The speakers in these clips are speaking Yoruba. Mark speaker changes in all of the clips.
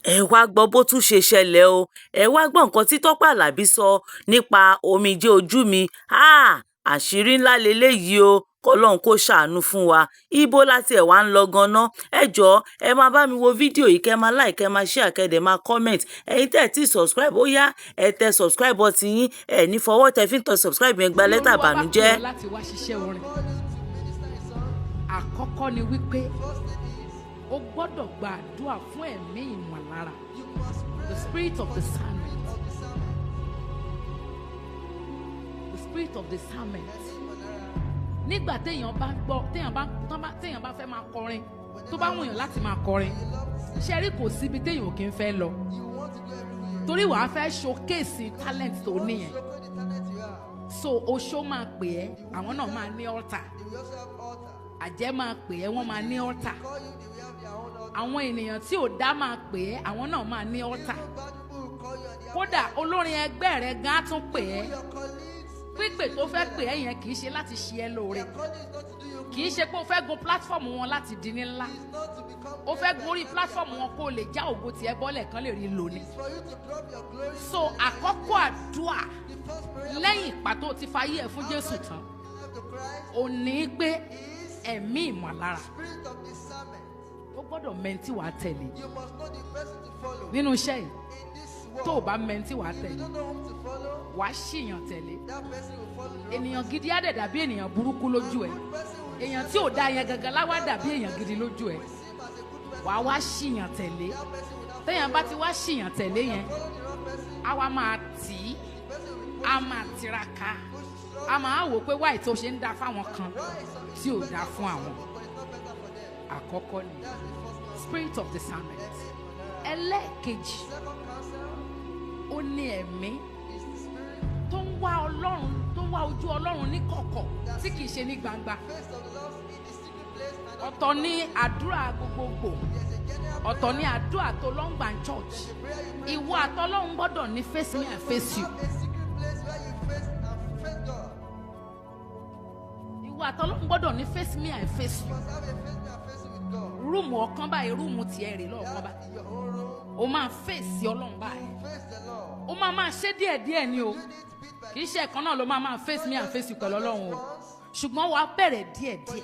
Speaker 1: Ẹ wá gbọ́ bó tún ṣe ṣẹlẹ̀ o. Ẹ wá gbọ́ nǹkan tí Tọ́pẹ́ Àlàbí sọ nípa omijé ojú mi. Háà! Àṣírí ńlá leléyìí o. Kọ́lọ́run kó ṣàánú fún wa. Ibo la tiẹ̀ wá ń lọ gan-an? Ẹ jọ̀ọ́, ẹ máa bá mi wo fídíò yìí, kẹ́ máa like, kẹ́ máa share, kẹ́ dẹ̀ máa comment. Ẹ̀yin tẹ́ ẹ̀ tí subscribe, ó yá, ẹ tẹ subscribe button yín. Ẹ ní fọwọ́ tẹ fi ń tẹ subscribe yẹn gba lẹ́tà
Speaker 2: Olúwa bá pè
Speaker 1: ìbànújẹ́.
Speaker 2: ọ́ láti wá ṣiṣẹ́ orin. Àkọ́kọ́ ni wípé o gbọ́dọ̀ gba àdúrà fún ẹ̀mí ìmọ̀lára, the spirit of discernment, the spirit of discernment. Nígbà téèyàn bá gbọ́, téèyàn bá tán bá téèyàn bá fẹ́ máa kọrin, tó bá wùyàn láti máa kọrin, ṣe rí, kò síbi téèyàn ò kí ń fẹ́ lọ, torí wàá fẹ́ showcase talent tó níyẹn. So oṣó máa pè ẹ́, àwọn náà máa ní altar. Àjẹ́ máa pè ẹ́, wọ́n máa ní altar. Àwọn ènìyàn tí ò dá máa pè ẹ́, àwọn náà máa ní altar. Kódà olórin ẹgbẹ́ rẹ gan á tún pè ẹ́. Pípè tó fẹ́ pè ẹ́ yẹn kì í ṣe láti ṣe ẹ́ lóore, kì í ṣe pé o fẹ́ gun platform wọn láti di ní ńlá. O fẹ́ gun orí platform wọn kó o lè já ògo tiẹ̀ bọ́lẹ̀ kan lè rí lónìí. So àkọ́kọ́ àdúà lẹ́yìn ìpàtó ti fayé ẹ̀ fún Jésù tán ò ní pé ẹ̀mí ìmọ̀lára, ó gbọ́dọ̀ mẹ́ntì wàá tẹ̀lé nínú iṣẹ́ yìí. Tó o bá mẹ́ntì wàá tẹ̀lé, wàá ṣìyàn tẹ̀lé. Ènìyàn gidi á dẹ̀ dàbí ènìyàn burúkú lójú ẹ̀. Èèyàn tí ò dá yẹn gangan láwá dàbí èèyàn gidi lójú ẹ̀. Wàá wá ṣìyàn tẹ̀lé. Téèyàn bá ti wá ṣìyàn tẹ̀lé yẹn, á wá máa tì í, á máa tiraka, á máa wò pé wáì tó ṣe ń dá fáwọn kan tí ò dá fún àwọn. Àkọ́kọ́ ni spirit of discernment. Ẹlẹ́ẹ̀kejì, ó ní ẹ̀mí tó ń wá Ọlọ́run, tó ń wá ojú Ọlọ́run ní kọ̀kọ̀ tí kìí ṣe ní gbangba. Ọ̀tọ̀ ní àdúrà gbogbogbò, ọ̀tọ̀ ní àdúrà tó lọ ń gbà ní church. Ìwọ àtọlọ́run gbọ́dọ̀ ní face me and face you. Ìwọ àtọlọ́run gbọ́dọ̀ ní face me and face you. Room ọ̀kan báyìí, room tiẹ̀ rè lọ́ọ̀kan báyìí, o máa face Ọlọ́run báyìí. O máa máa ṣe díẹ̀díẹ̀ ni o. Kì í ṣe ẹ̀kan náà ló máa máa face me and face you pẹ̀lú Ọlọ́run o, ṣùgbọ́n wàá bẹ̀rẹ̀ díẹ̀díẹ̀.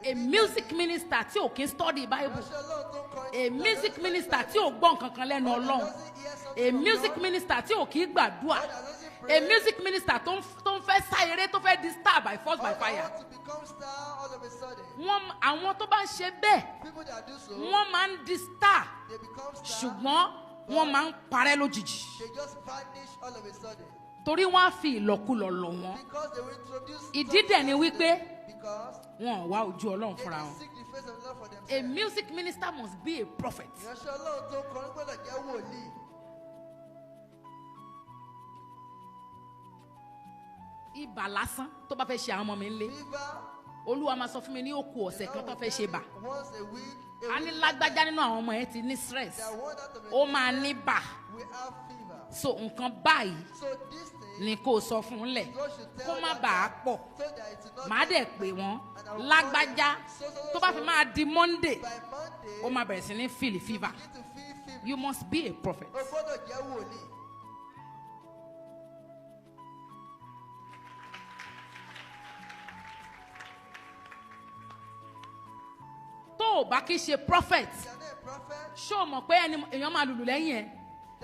Speaker 2: A music minister tí ò kí ń study Bible, a music minister tí ò gbọ́ nǹkan kan lẹ́nu Ọlọ́run, a music minister tí ò kí ń gbàdúrà, a music minister tó ń fẹ́ sá eré, tó fẹ́ di star by force by fire, wọ́n, àwọn tó bá ń ṣe bẹ́ẹ̀, wọ́n máa ń di star, ṣùgbọ́n wọ́n máa ń parẹ́ lójijì, torí wọ́n á fi ìlọ̀kulọ̀ lọ̀ wọ́n. Ìdí dẹ̀ ni wípé wọn ò wá ojú Ọlọ́run fúnra wọn. A music minister must be a prophet.
Speaker 3: Ìránṣẹ́ Ọlọ́run tó ń kọrin gbọ́dọ̀ jẹ́ wòlíì.
Speaker 2: Ibà lásán tó bá fẹ́ ṣe àwọn ọmọ mi ńlé,
Speaker 3: Fever.
Speaker 2: Olúwa máa sọ fún mi ní òkú ọ̀sẹ̀ kan tó fẹ́ ṣe bà.
Speaker 3: Once a week, a
Speaker 2: A ní
Speaker 3: week,
Speaker 2: lágbájá nínú àwọn ọmọ ẹ ti ní stress,
Speaker 3: that one out of a
Speaker 2: ó máa ní bà.
Speaker 3: We have fever.
Speaker 2: So nǹkan báyìí
Speaker 3: So this thing,
Speaker 2: ni kó o sọ fún un lẹ̀
Speaker 3: God should tell
Speaker 2: kó má
Speaker 3: that
Speaker 2: bàa
Speaker 3: child
Speaker 2: pọ̀.
Speaker 3: so that it will not
Speaker 2: Màá dẹ̀ pè wọ́n, lágbájá, tó bá fi máa di Monday,
Speaker 3: by Monday,
Speaker 2: ó máa bẹ̀rẹ̀ sí ní feel fever.
Speaker 3: you need to feel fever.
Speaker 2: You must be a prophet.
Speaker 3: O gbọ́dọ̀ jẹ́ wòlíì.
Speaker 2: Tó o bá kí ṣe prophet,
Speaker 3: You are not a prophet.
Speaker 2: ṣó o mọ̀ pé ẹni èèyàn máa lùlù lẹ́yìn ẹ̀,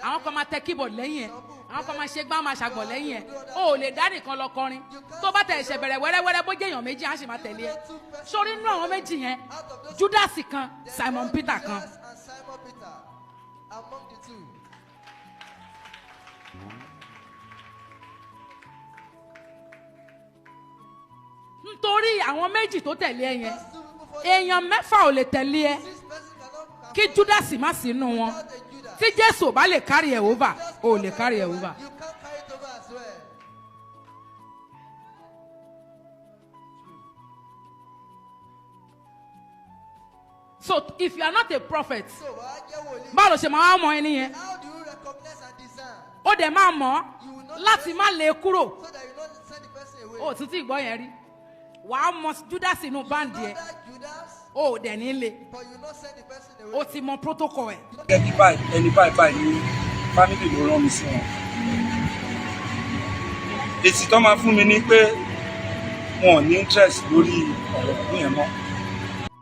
Speaker 2: àwọn kan máa tẹ keyboard lẹ́yìn ẹ̀, àwọn kan máa ṣe gbá, máa ṣàgbọ̀ lẹ́yìn ẹ̀? O ò lè dá nìkan lọ kọrin. Tó bá tẹ̀ ṣẹ̀ bẹ̀rẹ̀ wẹ́rẹ́wẹ́rẹ́, bó jẹ́ èèyàn méjì á sì máa tẹ̀lé ẹ. Sórí inú àwọn méjì yẹn, Judas kan,
Speaker 3: There
Speaker 2: Simon
Speaker 3: is
Speaker 2: Peter kan.
Speaker 3: Judas and Simon Peter among the two.
Speaker 2: Nítorí àwọn méjì tó tẹ̀lé ẹ yẹn,
Speaker 3: Those two people follow.
Speaker 2: èèyàn mẹ́fà ò lè tẹ̀lé ẹ
Speaker 3: Six persons cannot
Speaker 2: kí Judas má sí inú wọn.
Speaker 3: without a Judas.
Speaker 2: Tí Jésù ò bá lè carry ẹ̀ over,
Speaker 3: Just
Speaker 2: ò lè carry ẹ̀ over.
Speaker 3: You can't carry it over as well.
Speaker 2: So if you are not a prophet,
Speaker 3: So wàá jẹ́ wòlíì.
Speaker 2: báwo ló ṣe máa wá mọ ẹni yẹn?
Speaker 3: How do you recognize and discern
Speaker 2: Ó dẹ̀ máa mọ̀ ọ́ láti má lè kúrò.
Speaker 3: so that you don't send the person away?
Speaker 2: Ó tún tí gbọ́ yẹn rí. Wàá mọ Judas inú band
Speaker 3: You know
Speaker 2: yẹn.
Speaker 3: that Judas.
Speaker 2: O ò dẹ̀ ní le.
Speaker 3: But you not send the person away.
Speaker 2: O ti mọ protocol ẹ̀.
Speaker 4: Gẹ́gẹ́ bí báyìí, ẹni báyìí báyìí ní family ló rán mi sí wọn. Èsì tó máa fún mi ni pé wọn ò ní interest lórí ọ̀rọ̀ òkú yẹn mọ́.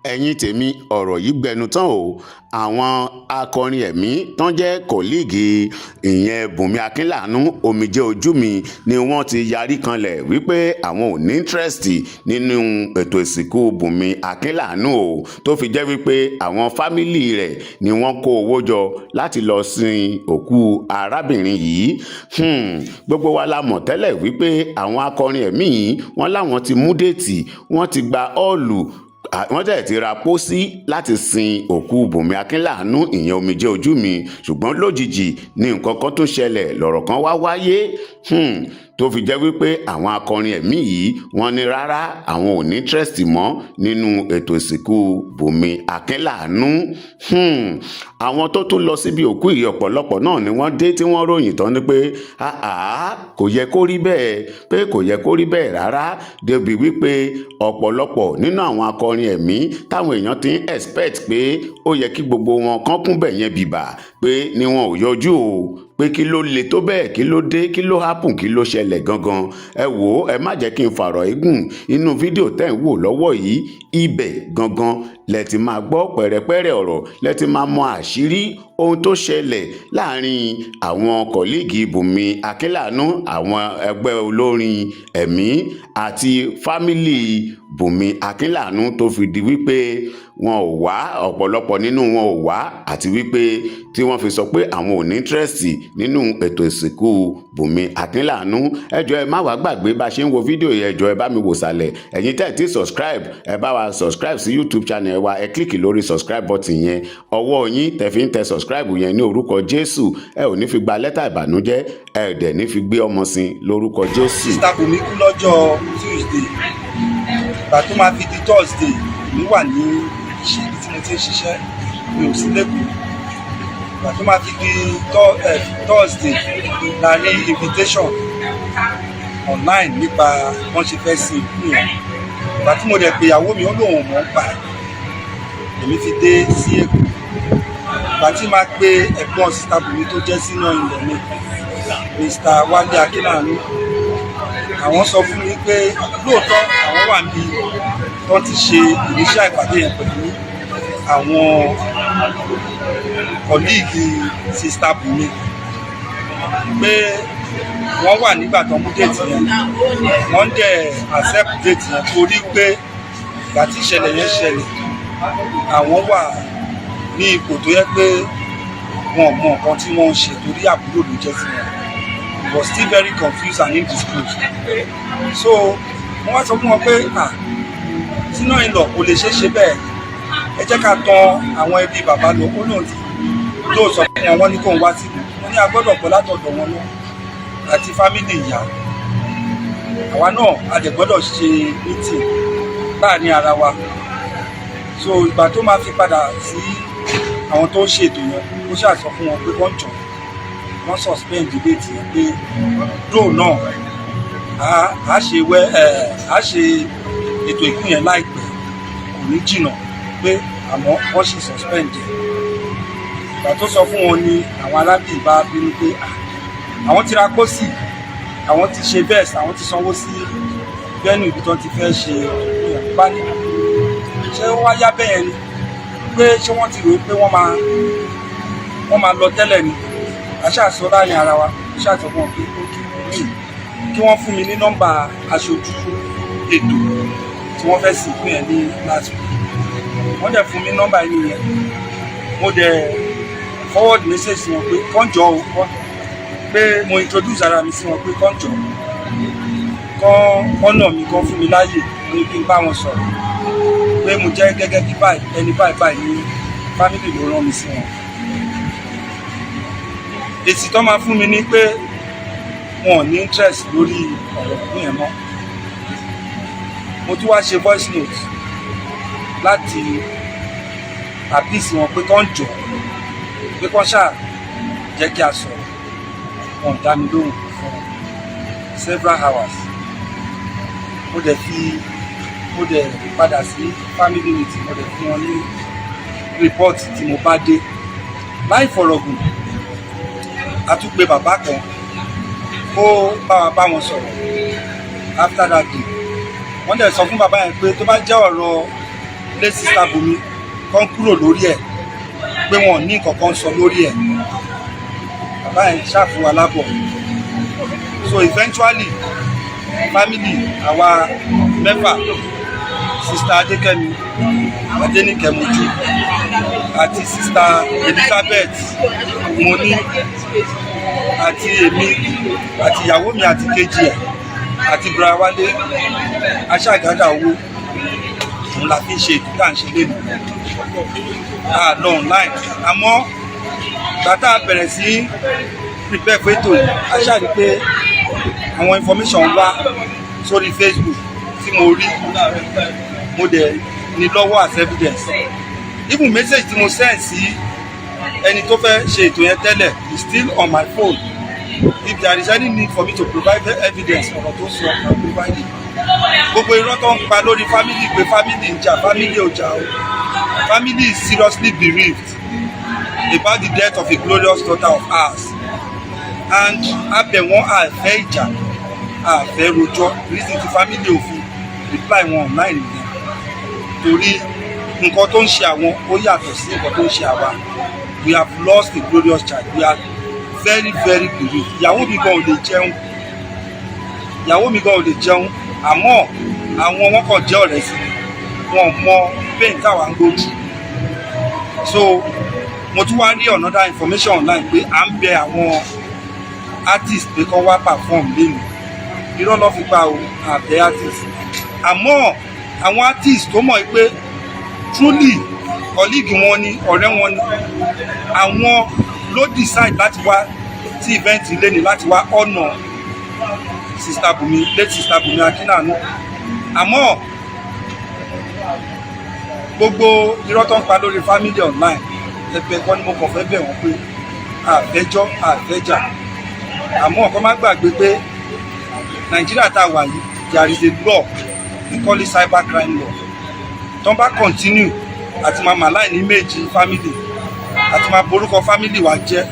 Speaker 5: Ẹ̀yin tèmi, ọ̀rọ̀ yìí gbẹnu tán o. Àwọn akọrin ẹ̀mí tán jẹ́ colleague, ìyẹn Bùnmi Akínlàánú, Omijé Ojú Mi, ni wọ́n ti yarí kanlẹ̀ wípé àwọn ò ní interest nínú ètò ìsìnkú Bùnmi Akínlàánú o, tó fi jẹ́ wípé àwọn family rẹ̀ ni wọ́n kó owó jọ láti lọ sin òkú arábìnrin yìí. Gbogbo wa la mọ̀ tẹ́lẹ̀ wípé àwọn akọrin ẹ̀mí yìí, wọ́n láwọn ti mú date, wọ́n ti gba hall, wọ́n tẹ̀ ti ra pósí láti sin òkú Bùnmi Akínlàánú, ìyẹn Omijé Ojú Mi. Ṣùgbọ́n lójijì ní nǹkan kan tó ṣẹlẹ̀, lọ̀rọ̀ kan wá wáyé, tó fi jẹ́ wípé àwọn akọrin ẹ̀mí yìí, wọ́n ní rárá, àwọn ò ní interest mọ́ nínú ètò ìsìnkú Bùnmi Akínlàánú. Àwọn tó tún lọ síbi òkú yìí, ọ̀pọ̀lọpọ̀ náà ni wọ́n dé tí wọ́n ròyìn tán ni pé àá, kò yẹ kó rí bẹ́ẹ̀, pé kò yẹ kó rí bẹ́ẹ̀ rárá, débi wípé ọ̀pọ̀lọpọ̀ nínú àwọn akọrin ẹ̀mí táwọn èèyàn ti ń expect pé ó yẹ kí gbogbo wọn kán kúnbẹ̀ yẹn bìbà, pé ni wọn ò yọjú o, pé kí ló le tó bẹ́ẹ̀? Kí ló dé? Kí ló happen? Kí ló ṣẹlẹ̀ gangan? Ẹ wò ó, ẹ má jẹ́ kí n fàrọ̀ igun. Inú fídíò tẹ́ ń wò lọ́wọ́ yìí, ibẹ̀ gangan lẹ ti máa gbọ́ pẹ̀rẹ̀pẹ̀rẹ̀ ọ̀rọ̀, lẹ ti máa mọ àṣírí ohun tó ṣẹlẹ̀ láàrin àwọn colleague Bùnmi Akínlàánú, àwọn ẹgbẹ́ olórin ẹ̀mí àti family Bùnmi Akínlàánú, tó fi di wípé wọn ò wá, ọ̀pọ̀lọpọ̀ nínú wọn ò wá, àti wípé tí wọ́n fi sọ pé àwọn ò ní interest nínú ètò ìsìnkú Bùnmi Akínlàánú. Ẹ jọ̀ọ́, ẹ má wàá gbàgbé bá a ṣe ń wo fídíò yẹn. Ẹ jọ̀ọ́, ẹ bá mi wò sàlẹ̀. Ẹ̀yin tẹ́ ẹ̀ tí subscribe, ẹ bá wa subscribe sí YouTube channel wa. Ẹ click lórí subscribe button yẹn. Ọwọ́ yín tẹ́ fi ń tẹ subscribe yẹn, ní orúkọ Jésù, ẹ ò ní fi gba lẹ́tà ìbànújẹ́, ẹ ò dẹ̀ ní fi gbé ọmọ sin lórúkọ Jésù.
Speaker 4: Sister Bùnmi kú lọ́jọ́ Tuesday. Ìgbà tó máa fi di Thursday, èmi wà ní iṣẹ́ ibi tí mo ti ń ṣiṣẹ́, mi ò sí lẹ́kọ̀ọ́. Ìgbà tó máa fi di Thursday la rí invitation online nípa wọ́n ṣe fẹ́ sin ikú yẹn. Ìgbà tí mo dẹ̀ pé ìyàwó mi, ó lóun ò mọ̀ ń pa ẹ̀. Èmi fi dé sí Èkó. Ìgbà tí máa pe ẹ̀gbọ́n Sister Bùnmi tó jẹ́ senior in-law mi, Mr. Wálé Akínlàánú, àwọn sọ fún mi pé lóòótọ́ àwọn wà níbi wọ́n ti ṣe ìníṣẹ́ ìpàdé yẹn pẹ̀lú àwọn colleague Sister Bùnmi, pé wọ́n wà nígbà tó ń mú date yẹn, wọ́n dẹ̀ accept date yẹn, torí pé ìgbà tí ìṣẹ̀lẹ̀ yẹn ṣẹlẹ̀, àwọn wà ní ipò tó yẹ pé wọn ò mọ nǹkan tí wọ́n ń ṣe, torí àbúrò ló jẹ́ sí wọn. He was still very confused and indisposed. So wọ́n wá sọ fún wọn pé, ah, senior in-law, kò lè ṣeé ṣe bẹ́ẹ̀, ẹ jẹ́ ká tan àwọn ẹbí bàbá lọ. Ó lóun ti tó sọ fún wọn, wọ́n ní kóun wá sílùú. Wọ́n ní a gbọ́dọ̀ gbọ́ látọ̀dọ̀ wọn náà àti family ìyá àwa náà, a dẹ̀ gbọ́dọ̀ ṣe meeting láàrin ara wa. So ìgbà tó máa fi padà sí àwọn tó ń ṣètò yẹn, ó ṣáà sọ fún wọn pé kọ́n jọ, wọ́n suspend debate yẹn, pé dóò náà a ṣe wẹ́ ẹ̀, a ṣe ètò ìkú yẹn láìpẹ́, kò ní jìnnà, pé àmọ́ wọ́n ṣì suspend ẹ̀. Ìgbà tó sọ fún wọn ni àwọn arábì bá bínú pé, "Ah, àwọn ti ra pósì, àwọn ti ṣe bẹ́ẹ̀, àwọn ti sanwó sí venue ibi tó ti fẹ́ ṣe ìkú yẹn." Bá ní, ṣé ó wá yá bẹ́ẹ̀ ni? Pé ṣé wọ́n ti rò ó pé wọ́n máa lọ tẹ́lẹ̀ ni? Àṣà sọ láàrin ara wa, ṣáà sọ fún wọn pé ó kí wọ́n fún mi ní nọ́mbà aṣojú ètò tí wọ́n fẹ́ sìnkú yẹn ní last week. Wọ́n dẹ̀ fún mi nọ́mbà yìí yẹn. Mo dẹ̀ forward message sí wọn pé kọ́njọ́ o, pé mo introduce ara mi sí wọn, pé kọ́njọ́, kọ́ ọ̀nà mi, kọ́ fún mi láàyè ní kí n bá wọn sọ̀rọ̀, pé mo jẹ́ gẹ́gẹ́ bí báyìí, ẹni báyìí báyìí ní family ló rán mi sí wọn. Èsì tó máa fún mi ní pé wọn ò ní interest lórí ọ̀rọ̀ òkú yẹn mọ́. Mo tún wá ṣe voice note láti appease wọn pé kán jọ, pé kán ṣáà jẹ́ kí a sọ̀rọ̀. Wọn ò dá mi lóhùn fún several hours. Mo dẹ̀ fi Mo dẹ̀ padà sí family meeting, mo dẹ̀ fún wọn ní report tí mo bá dé. Láì fọ̀rọ̀gùn, a tún pe bàbá kan kó bá wa bá wọn sọ̀rọ̀. After that day, wọ́n dẹ̀ sọ fún bàbá yẹn pé tó bá jẹ́ ọ̀rọ̀ late Sister Bùnmi, kán kúrò lórí ẹ̀, pé wọn ò ní nǹkan kan sọ lórí ẹ̀. Bàbá yẹn ṣàfihàn wa lábọ̀. So eventually, family àwa mẹ́fà, Sister Adékẹ́mi Adéníkẹ́ Mojú àti Sister Elizabeth Moni àti èmi àti ìyàwó mi àti kejì ẹ̀ àti bra Wálé, aṣáàgádà owó òun la fi ń ṣe ètò tá à ń ṣe lẹ́nu a lọ online. Àmọ́ gbàtà bẹ̀rẹ̀ sí prepare fún ètò yìí, a ṣáà rí pé àwọn information wá sórí Facebook tí mo rí, mo dẹ̀ ní lọ́wọ́ as evidence. Even message tí mo send sí ẹni tó fẹ́ ṣe ètò yẹn tẹ́lẹ̀ is still on my phone. If there is any need for me to provide evidence, ọ̀rọ̀ tó sọ, I provide it. Gbogbo irọ́ tó ń pa lórí family pé family ń jà, family ò jà o. Family is seriously bereaved about the death of a glorious daughter of ours, and abẹ wọn, àfẹ́ ìjà, àfẹ́ rojọ́. Reason ti family ò fi reply wọn online nìyẹn, torí nǹkan tó ń ṣe àwọn ó yàtọ̀ sí nǹkan tó ń ṣe àwa. We have lost a glorious child. We are very, very bereaved. Ìyàwó mi gan ò lè jẹun, ìyàwó mi gan ò lè jẹun. Àmọ́ àwọn wọn kàn jẹ́ ọ̀rẹ́ sí mi, wọn mọ pain táwa ń go through. So mo tún wá rí another information online pé à ń bẹ àwọn artist pé kán wá perform lẹ́nu. Irọ́ ló fi pa o, àbẹ artist. Àmọ́ àwọn artist tó mọ̀ pé truly colleague wọn ni, ọ̀rẹ́ wọn ni, àwọn ló decide láti wá sí event lẹ́ni láti wá honour Sister Bùnmi, late Sister Bùnmi Akínàánú. Àmọ́ gbogbo irọ́ tó ń pa lórí family online, ẹ̀bẹ̀ kan ni mo kàn fẹ́ bẹ̀ wọ́n pé àfẹ́jọ́ àfẹ́jà. Àmọ́ ọ̀kan má gbàgbé pé Nàìjíríà tá a wà yìí, there is a law we call it cyber crime law. Tó ń bá continue àti máa malign image family àti máa borúkọ family wa jẹ́,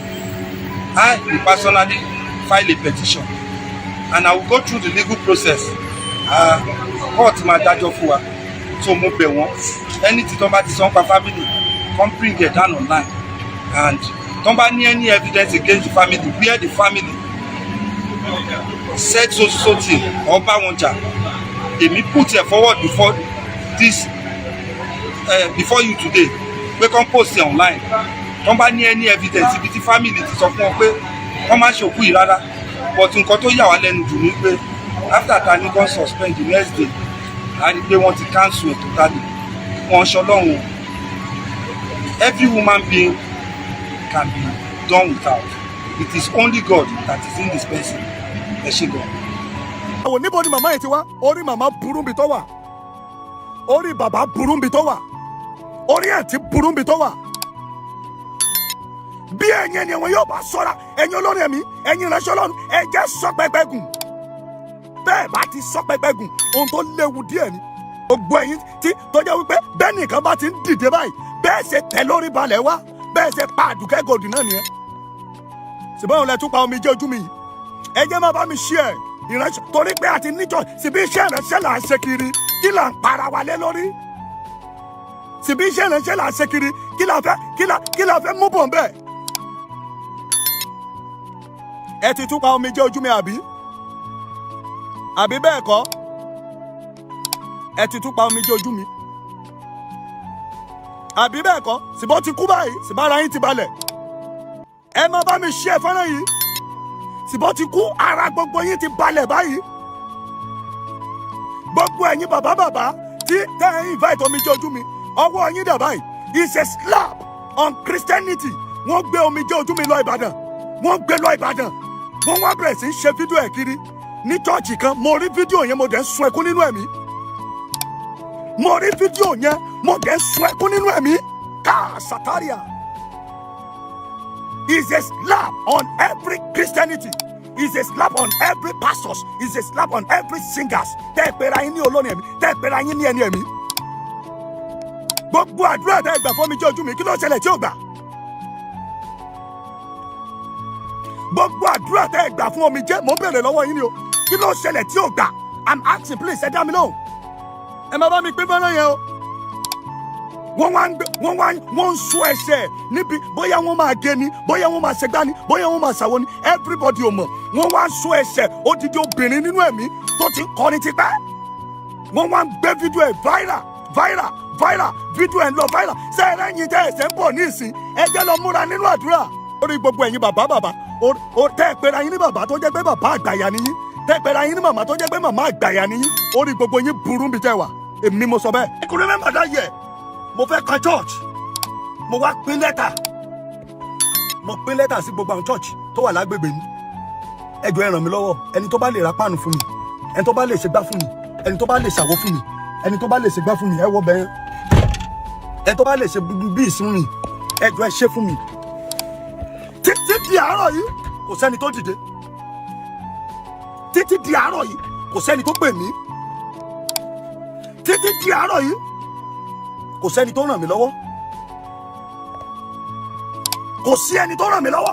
Speaker 4: I will personally file a petition and I will go through the legal process. Court máa dájọ́ fún wa. So mo bẹ̀ wọ́n, anything tó ń bá ti sọ nípa family, come bring it down online, and tó ń bá ní any evidence against the family where the family said so so thing or bá wọn jà, èmi put it forward before you today pé kàn post it online. Tó ń bá ní any evidence ibi tí family ti sọ fún wọn pé wọ́n má ṣòkú yìí rárá. But nǹkan tó yà wá lẹ́nu jù ni pé after ta ní kàn suspend, the next day a rí i pé wọ́n ti cancel ẹ̀ totally. Wọ́n ṣọlọ́run. Every human being can be done without. It is only God that is indispensable. Ẹ ṣé gan.
Speaker 6: Àwọn níbo ni màmá yìí ti wá? Orí màmá burú bí tó wà, orí bàbá burú bí tó wà, orí àǹtí burú bí tó wà. Bí ẹ̀yin ẹni wọn yóò bá sọ́ra, ẹ̀yin olórin ẹ̀mí, ẹ̀yin ìránṣẹ́ Ọlọ́run, ẹ jẹ́ sọ pẹpẹ gùn. Bẹ́ẹ̀ bá ti sọ pẹpẹ gùn, ohun tó léwu díẹ̀ ni. Gbogbo ẹ̀yin tí tó jẹ́ wípé bẹ́ẹ̀ nìkan bá ti ń dìde báyìí, bẹ́ẹ̀ ṣe tẹ̀ lórí balẹ̀ wá, bẹ́ẹ̀ ṣe pa Àdùkẹ́ Gold náà nìyẹn. Ṣùgbọ́n òun lẹ tún pa omijé ojú mi yìí. Ẹ jẹ́ máa bá mi ṣí ẹ̀ ìránṣẹ́, torí pé àti níjọ síbi iṣẹ́ ìránṣẹ́ là ń ṣe kiri. Kí là ń para wa lé lórí? Síbi iṣẹ́ ìránṣẹ́ là ń ṣe kiri. Kí là fẹ́ mú bọ̀ nbẹ̀? Ẹ ti tún pa omijé ojú mi, àbí? Àbí bẹ́ẹ̀ kọ́? Ẹ ti tún pa omijé ojú mi, àbí bẹ́ẹ̀ kọ́? Síbọ̀ ti kú báyìí, síbọ̀ ara yín ti balẹ̀. Ẹ máa bá mi ṣe fọ́nrán yìí. Síbọ̀ ti kú, ara gbogbo yín ti balẹ̀ báyìí. Gbogbo ẹ̀yin bàbá bàbá tí tẹ́ ẹ invite omijé ojú mi, ọwọ́ yín dà báyìí? It's a slap on Christianity. Wọ́n gbé omijé ojú mi lọ Ìbàdàn, wọ́n gbé lọ Ìbàdàn, wọ́n wá bẹ̀rẹ̀ sí í ṣe fídíò ẹ̀ kiri ní church kan. Mo rí fídíò yẹn, mo dẹ̀ ń sun ẹkún nínú ẹ̀mí. Mo rí fídíò yẹn, mo dẹ̀ ń sun ẹkún nínú ẹ̀mí. Káà sataria is a slap on every Christianity. Is a slap on every pastors, is a slap on every singers. Tẹ́ ẹ pera yín ní olórin ẹ̀mí, tẹ́ ẹ pera yín ní ẹni ẹ̀mí. Gbogbo àdúrà tẹ́ ẹ gbà fún mi jẹ́ ojú mi, kí ló ṣẹlẹ̀ tí ò gbà? Gbogbo àdúrà tẹ́ ẹ gbà fún omijé, mò ń bèrè lọ́wọ́ yín ni o, kí ló ṣẹlẹ̀ tí ò gbà? I'm asking, please, ẹ dá mi lóhùn. Ẹ má bá mi pín fẹ́ràn yẹn o. Wọ́n wá ń gbé, wọ́n wá wọ́n ń sọ ẹsẹ̀ níbi, bóyá wọ́n máa gé ni, bóyá wọ́n máa ṣẹgbá ni, bóyá wọ́n máa ṣàwo ni, everybody ò mọ̀. Wọ́n wá ń sọ ẹsẹ̀ odidi obìnrin nínú ẹ̀mí tó ti ń kọrin tipẹ́. Wọ́n wá ń gbé fídíò ẹ̀ viral, viral, viral. Fídíò ẹ̀ ń lọ viral. Ṣé ẹ rẹ́yìn tẹ́ ẹ̀sẹ̀ ń bọ̀ ní ìsìn? Ẹ jẹ́ lọ múra nínú àdúrà. Lórí gbogbo ẹ̀yin bàbá bàbá tẹ́ ẹ pera yín ní bàbá tó jẹ́ pé bàbá àgbàyà ni yín, tẹ́ ẹ pera yín ní màmá tó jẹ́ pé màmá àgbàyà ni yín, orí gbogbo yín burú bí tẹ́ wà. Èmi mo sọ bẹ́ẹ̀. Ẹ kò remember that year, mo fẹ́ kan church, mo wá pín lẹ́tà, mo pín lẹ́tà sí gbogbo àwọn church tó wà lágbègbè mi. Ẹ jọ̀ọ́, ẹ ràn mí lọ́wọ́. Ẹni tó bá lè ra páànù fún mi, ẹni tó bá lè ṣègbà fún mi, ẹni tó bá lè ṣàwó fún mi, ẹni tó bá lè ṣègbà fún mi, ẹ wọ bẹ́ẹ̀, ẹni tó bá lè ṣe bí ìsún mi, ẹ jọ̀ọ́, ẹ ṣe fún mi. Títí di àárọ̀ yìí, kò sẹ́ni tó dìde. Títí di àárọ̀ yìí, kò sẹ́ni tó pè mí. Títí di àárọ̀ yìí, kò sẹ́ni tó ràn mí lọ́wọ́. Kò sí ẹni tó ràn mí lọ́wọ́.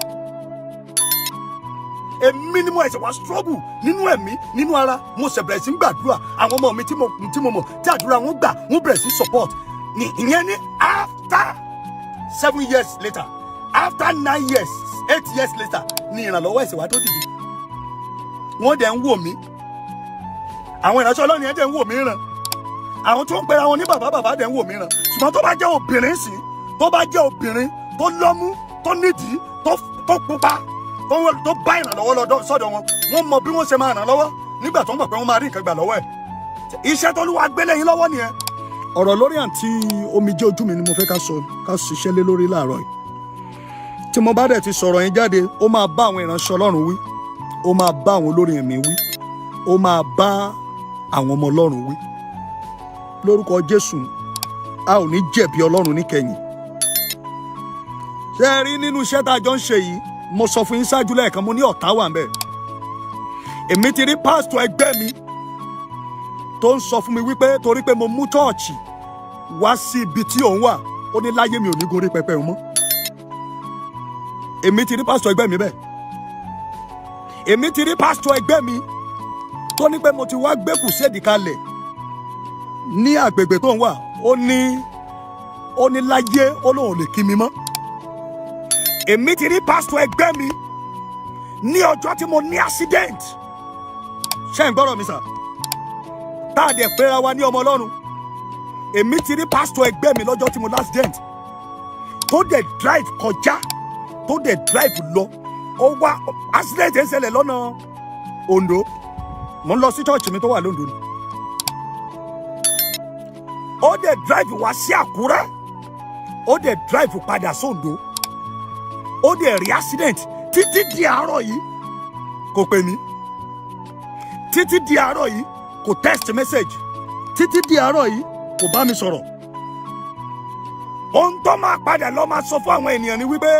Speaker 6: Èmi ni mo ẹ̀sẹ̀ wá struggle nínú ẹ̀mí, nínú ara. Mo ṣẹ̀ bẹ̀rẹ̀ sí ń gbàdúrà. Àwọn ọmọ mi tí mo mọ̀ tí àdúrà wọn gbà, wọ́n bẹ̀rẹ̀ sí support ní ìyẹn ní after 7 years later, after 9 years, 8 years later ní ìrànlọ́wọ́ ẹ̀sẹ̀ wá tó dìde. Wọ́n dẹ̀ ń wò mí. Àwọn ìránṣẹ́ Ọlọ́run yẹn dẹ̀ ń wò mí ràn. Àwọn tó ń pera wọn ní bàbá bàbá dẹ̀ ń wò mí ràn. Ṣùgbọ́n tó bá jẹ́ obìnrin sí, tó bá jẹ́ obìnrin tó lọ́mú, tó nídìí, tó pupa, tó bá ìrànlọ́wọ́ lọ́dọ̀ sọ́dọ̀ wọn, wọ́n mọ bí wọ́n ṣe máa ràn lọ́wọ́ nígbà tó ń mọ̀ pé wọ́n máa rí nǹkan gbà lọ́wọ́ ẹ̀. Iṣẹ́ tó lúwa gbélé yín lọ́wọ́ nìyẹn. Ọ̀rọ̀ lórí àǹtí omijé ojú mi ni mo fẹ́ ká sọ, ká ṣiṣẹ́ lé lórí láàárọ̀ yìí. Tí mo bá dẹ̀ ti sọ̀rọ̀ yín jáde, ó máa bá àwọn ìránṣẹ́ Ọlọ́run wí, ó máa bá àwọn olórin ẹ̀mí wí, ó máa bá àwọn ọmọ Ọlọ́run wí. Lórúkọ Jésù, a ò ní jẹ̀bi Ọlọ́run níkẹyìn. Ṣé ẹ rí nínú iṣẹ́ tá a jọ ń ṣe yìí, mo sọ fún yín ṣáájú lẹ́ẹ̀kan, mo ní ọ̀tá wà ń bẹ̀. Èmi ti rí pásítọ̀ ẹgbẹ́ mi tó ń sọ fún mi wípé torí pé mo mú chọ́ọ̀chì wá sí ibi tí òun wà, ó ní láyé mi ò ní gorí pẹpẹ òun mọ́. Èmi ti rí pásítọ̀ ẹgbẹ́ mi bẹ́ẹ̀. Èmi ti rí pásítọ̀ ẹgbẹ́ mi tó ní pé mo ti wá gbé crusade kalẹ̀ ní àgbègbè tó ń wà, ó ní láyé, ó lóun ò lè kí mi mọ́. Èmi ti rí pásítọ̀ ẹgbẹ́ mi ní ọjọ́ tí mo ní accident. Ṣé ń gbọ́rọ̀ mi sà? Tá a dẹ̀ pera wa ní ọmọ Ọlọ́run. Èmi ti rí pásítọ̀ ẹgbẹ́ mi lọ́jọ́ tí mo ní accident, tó dẹ̀ drive kọjá, tó dẹ̀ drive lọ. Ó wá, accident ń ṣẹlẹ̀ lọ́nà Ondo, mo ń lọ sí church mi tó wà lóńdó ni. Ó dẹ̀ drive wá sí Àkúrẹ́, ó dẹ̀ drive padà sóńdó, ó dẹ̀ rí accident. Títí di àárọ̀ yìí, kò pè mí. Títí di àárọ̀ yìí, kò text message. Títí di àárọ̀ yìí, kò bá mi sọ̀rọ̀. Ohun tó máa padà lọ máa sọ fún àwọn ènìyàn ni wípé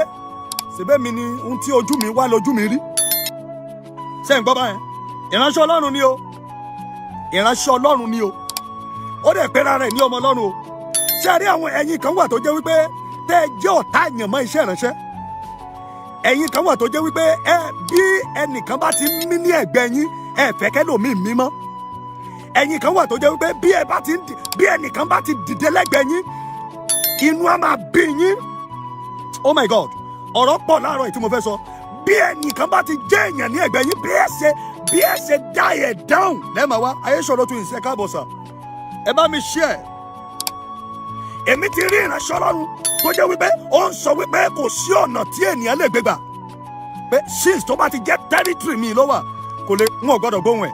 Speaker 6: síbẹ̀ mi ni ohun tí ojú mi wá lójú mi rí. Ṣé ń gbọ́ báyẹn? Ìránṣẹ́ Ọlọ́run ni o, ìránṣẹ́ Ọlọ́run ni o. Ó dẹ̀ pera rẹ̀ ní ọmọ Ọlọ́run o. Ṣé ẹ rí àwọn ẹ̀yin kan wà tó jẹ́ wípé tẹ́ ẹ jẹ́ ọ̀tá àyànmọ́ iṣẹ́ ìránṣẹ́? Ẹ̀yin kan wà tó jẹ́ wípé ẹ bí ẹnìkan bá ti ń mí ní ẹ̀gbẹ́ yín, ẹ fẹ́ kẹ́lòmíì mí mọ́. Ẹ̀yin kan wà tó jẹ́ wípé bí ẹ bá ti ń bí ẹnìkan bá ti dìde lẹ́gbẹ̀ẹ́ yín, inú á máa bí yín. Oh my God, ọ̀rọ̀ pọ̀ láàárọ̀ yìí tí mo fẹ́ sọ. Bí ẹnìkan bá ti jẹ́ èèyàn ní ẹ̀gbẹ́ yín, bí ẹ ṣe dá ẹ̀ down lẹ́ẹ̀ma wá. Ayé ṣòro tún ìṣe. Káàbọ̀ sà, ẹ bá mi share. Èmi ti rí ìránṣẹ́ Ọlọ́run tó jẹ́ wípé ó ń sọ wípé kò sí ọ̀nà tí ènìyàn lè gbé gbà pé since tó bá ti jẹ́ territory mi ló wà, kò lè, wọn ò gbọ́dọ̀ gbóhùn ẹ̀.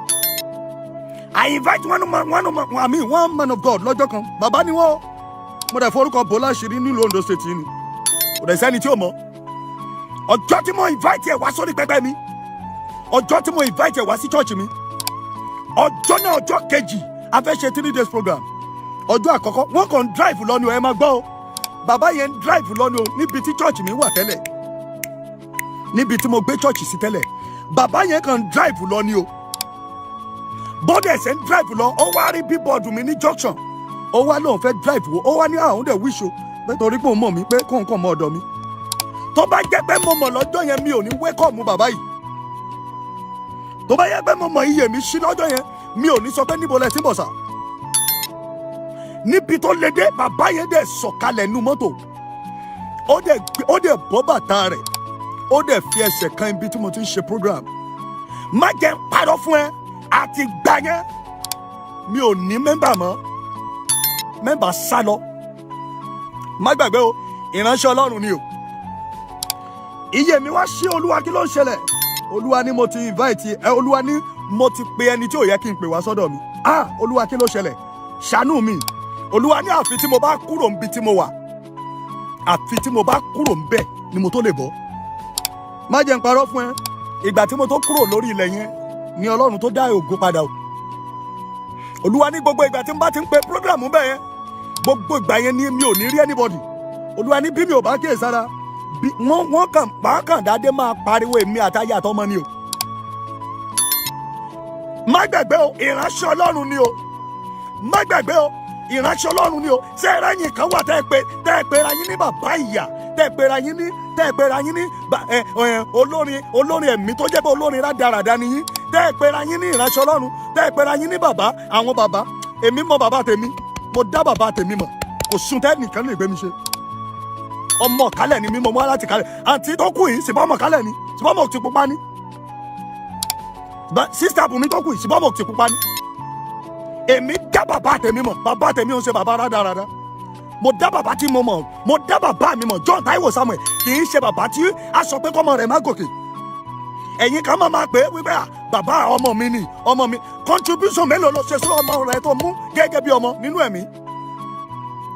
Speaker 6: I invite one man, one man, I mean one man of God lọ́jọ́ kan. Bàbá ni wọ́n, mo dẹ̀ forúkọ bò láṣìírí nílùú Ondo State yìí ni, kò dẹ̀ sẹ́ni tí ò mọ̀. Ọjọ́ tí mo invite ẹ̀ wá sórí pẹpẹ mi, ọjọ́ tí mo invite ẹ̀ wá sí church mi, ọjọ́ náà, ọjọ́ kejì, a fẹ́ ṣe 3 days program. Ọjọ́ àkọ́kọ́, wọ́n kàn ń drive lọ ni o. Ẹ máa gbọ́ o, bàbá yẹn ń drive lọ ni o, níbi tí church mi wà tẹ́lẹ̀, níbi tí mo gbé church sí tẹ́lẹ̀. Bàbá yẹn kàn ń drive lọ ni o. Bọ́dẹ̀ ṣe ń drive lọ, ó wá rí billboard mi ní junction, ó wá lóun fẹ́ drive wo. Ó wá ní àwọn dẹ̀ wish o pé torí pé òun mọ̀ mí, pé kóun kàn mọ́ ọ̀dọ̀ mi. Tó bá jẹ́ pé mo mọ̀ lọ́jọ́ yẹn, mi ò ní welcome bàbá yìí. Tó bá yẹ pé mo mọ̀, iye mi ṣí lọ́jọ́ yẹn, mi ò ní sọ pé níbo lẹ ti ń bọ̀ sà. Níbi tó lé dé, bàbá yẹn dẹ̀ sọ̀kalẹ̀ nínú mọ́tò, ó dẹ̀ bọ́ bàtà rẹ̀, ó dẹ̀ fi ẹsẹ̀ kan ibi tí mo ti ń ṣe program. Má jẹ́ ń parọ́ fún ẹ, àti gbà yẹn mi ò ní member mọ́. Member sá lọ. Má gbàgbé o, ìránṣẹ́ Ọlọ́run ni o. Iye mi wá sí. Olúwa, kí ló ń ṣẹlẹ̀? Olúwa ní mo ti invite ẹ. Olúwa ní mo ti pe ẹni tí ò yẹ kí n pè wá sọ́dọ̀ mi. Ah, Olúwa, kí ló ṣẹlẹ̀? Ṣàánú mi. Olúwa ní àfi tí mo bá kúrò níbi tí mo wà, àfi tí mo bá kúrò níbẹ̀ ni mo tó lè bọ́. Má jẹ́ n parọ́ fún ẹ, ìgbà tí mo tó kúrò lórí ilẹ̀ yẹn ni Ọlọ́run tó dá ògo padà o. Olúwa ní gbogbo ìgbà tí n bá ti ń pe program bẹ́ẹ̀ yẹn, gbogbo ìgbà yẹn ni mi ò ní rí anybody. Olúwa ní bí mi ò bá kíyè sára, bí wọ́n kàn máa kàn dáadé máa pariwo èmi àtayé àtọmọ ni o. Má gbàgbé o, ìránṣẹ́ Ọlọ́run ni o. Má gbàgbé o, ìránṣẹ́ Ọlọ́run ni o. Ṣé ẹ̀rẹ́yìn kan wà tẹ́ ẹ pera yín ní bàbá ìyà, tẹ́ ẹ pera yín ní ẹ ẹ olórin ẹ̀mí tó jẹ́ pé olórin rádaràda ni yín, tẹ́ ẹ pera yín ní ìránṣẹ́ Ọlọ́run, tẹ́ ẹ pera yín ní bàbá àwọn bàbá? Èmi mọ bàbá tèmi, mo dá bàbá tèmi mọ̀. Kò sùn tẹ́ nìkan lè gbé mi ṣe. Ọmọ kálẹ̀ ni mí, mo mọ́ láti kálẹ̀. Àǹtí tó kù yìí, ṣùgbọ́n ọmọ kálẹ̀ ni, ṣùgbọ́n ọmọ ti pupa ni. Sister Bùnmi tó kù yìí, ṣùgbọ́n ọmọ ti pupa ni. Èmi dá bàbá tèmi mọ̀. Bàbá tèmi ò ń ṣe bàbá rádaràda. Mo dá bàbá tí mo mọ̀, mo dá bàbá mi mọ̀. John Taiwo Samuel kì í ṣe bàbá tí a sọ pé kọ́mọ rẹ̀ má gòkè. Ẹ̀yin kan máa pè é wípé à bàbá ọmọ mi ni ọmọ mi. Contribution mélòó ló ṣe sí ọmọ rẹ tó mú gẹ́gẹ́ bí ọmọ nínú ẹ̀mí?